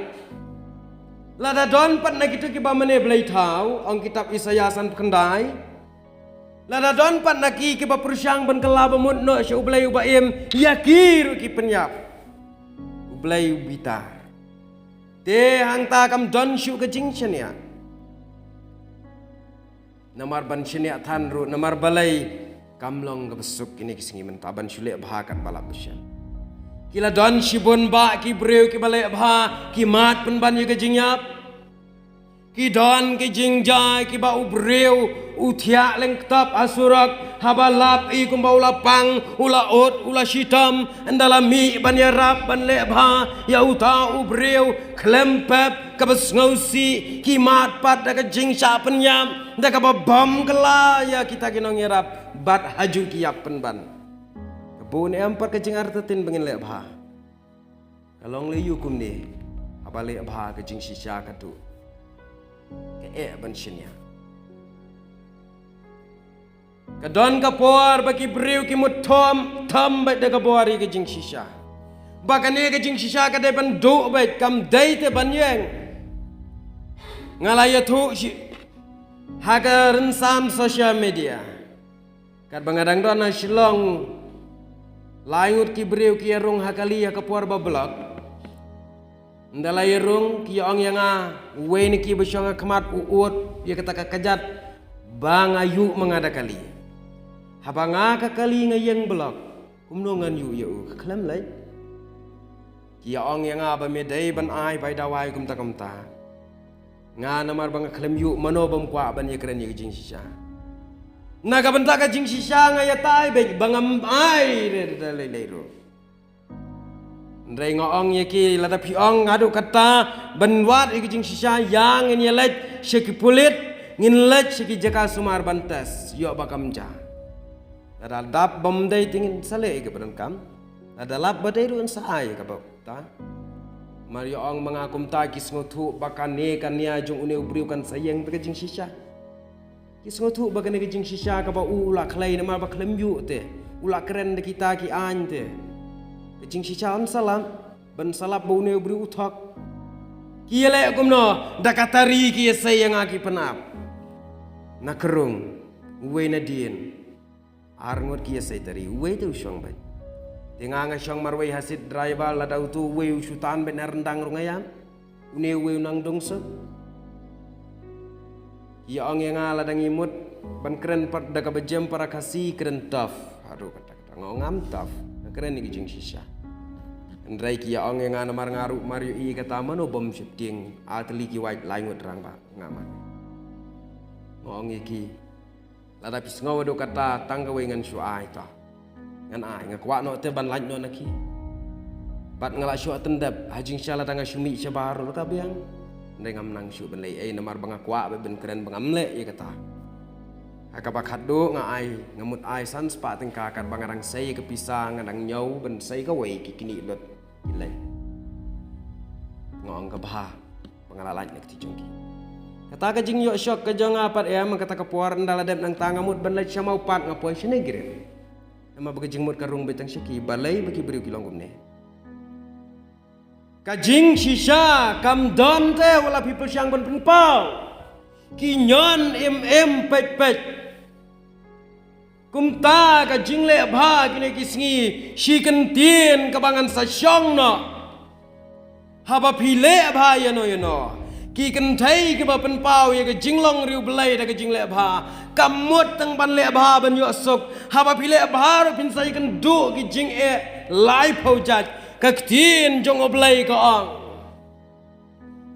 Lada don pat na kito kiba mane blei thaw, ong kitab Isaïah sanphew khyndai, lada don pat na ki kiba pyrshang ban kylla ba mut noh sha U Blei uba im, ïa ki ruh ki pynïap. U Blei u bitar. Te hangta kam don shuh ka jingshaniah. Namar ban shaniah than ruh, namar balei? Kam long kaba suk kine ki sngi mynta ban shu leh bha katba lap ba shem. Ki la don shibun bah ki briew kiba leh bha, ki mad pynban ïa ka jingïap. Ki don ki jingjia kiba u briew u thiah lyngkot ha surok, haba lap i kumba u la pang, u la ud, u la shitom, ynda la mih ban ïarap ban leh bha ïa uta u briew, khlem pep, kaba sngewsih, ki mad pat da ka jingshah pynïap, da kaba bam kylla ïa kita ki nongïarap, bad ha juh ki ïap pynban. Ka bun em pat ka jingartatien ba ngin leh bha. Ka long lei ïa kumne, haba leh bha ka jingshisha ka duh. Ka eh ban shaniah. Ka don ka por ba ki briew ki mut thom, thom bad da ka bor ïa ka jingshisha. Ba kane ka jingshisha ka dei ban duh bad kam dei te ban ïeng. Nga la ïathuh shi ha ka rynsan social media. Katba nga dang don ha Shillong, lai ngut ki briew ki ïarung ha kali ha ka por ba block. Ynda la ïarung ki ïa ong ïa nga, uwei na ki ba shong ha khmat u ud ïa kata ka kjat ba nga ïuh ma nga da kali. Haba nga ka kali nga ïeng block, kumno ngan ïuh ïa u, ka khlem leit. Ki ïa ong ïa nga ba me dei ban ai bai dawai kumta kumta. Nga namar ba nga khlem ïuh, mano bym kwah ban ïakren ïa ka jingshisha. Na ka bynta ka jingshisha nga ïatai bad ba ngam ai re da lei lei ruh. Hynrei nga ong ïa ki, lada phi ong haduh katta ban wad ïa ka jingshisha, ïa ngin ïaleit sha ki pulit, ngin leit sha ki jaka sumar ban test, ïoh ba kam ja. Lada dap bym dei te ngin sa leh ïa kaba donkam. Lada lap ba dei ruh ngin sa ai ïa kaba ta. Mar ïa ong ma nga kumta, ki sngewthuh ba kane ka nia jong une u briew kan sa ïeng bad ka jingshisha. Ki sngewthuh ba kane ka jingshisha kaba u la khlei namar ba khlem ïuh te. U la kren da kita ki aiñ te. Ka jingshisha un sa lap, ban sa lap ba une u briew u thok. Ki ïaleh kumno, da ka tari ki ïasei ïa nga ki pynap. Na ka rung, uwei na dien. Ar ngut ki ïasei tari, uwei te u shong bad. Te nga nga shong marwei ha seat driver, lada utu uwei u shu tan bad na ryndang ruh nga ïam. Une uwei u nang dungsuk. Ki ïa ong ïa nga lada ngi mut ban kren pat da kaba jem para Khasi, kren tough. Haduh katta katta nga ong ngam tough. Nga kren ïa ka jingshisha. Hynrei ki ïa ong ïa nga namar nga ruh mar ïohi kata, mano bym sheptieng, ar tylli ki wait lai ngut rangbah, nga man. Nga ong ïa ki, lada phi sngew haduh katta, tang kawei ngan shu ai ta. Ngan ai, nga kwah noh te ban lait noh na ki. Bad nga la shu tyndep, ha jingshisha lada nga shu mih shabar ruh ka biang. Hynrei ngam nang shuh ban leh ei namar ba nga kwah bad ban kren ba ngam leh ïa kata. Ha kaba khatduh nga ai, nga mut ai san spah tyngka, katba nga dang sei ïa ka pisa, nga dang ñiew ban sei kawei ki knieh lut. Ki leh. Nga ong kaba ha. Ba nga la lait na kti jong ki. Kata ka jingïoh shock ka jong nga pat em, kata ka por ynda la dep nangta nga mut ban leit sha Mawpat, nga poi shane Grin. Namar ba ka jingmut ka rung beit tang sha ki, balei ba ki briew ki long kumne. Ka jingshisha kam don te wat la phi pyrshang ban pynpaw. Ki ñion im im peit peit. Kumta ka jingleh bha kine ki sngi, shi kyntien kaba ngan sa shong noh. Haba phi leh bha ïano ïano, ki kynthei kiba pynpaw ïa ka jinglong riewblei da ka jingleh bha, kam mut tang ban leh bha ban ïoh suk. Haba phi leh bha ruh phin sa ïakynduh ki jingeh laiphew jait. Ka ktien jong U Blei ka ong.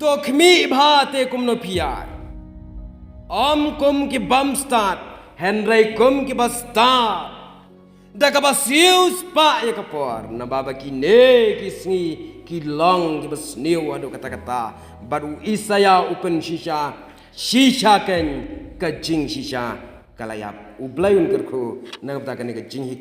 To khmih bha te kumno phi ïar. Ym kum ki bym stad, hynrei kum kiba stad. Da kaba siew spah ïa ka por, naba ba kine ki sngi ki long kiba sniew haduh katta katta. Bad u Isaïah u pynshisha, shisha kein ka jingshisha ka la ïap. U Blei un kyrkhu na ka bynta kane ka jinghikai.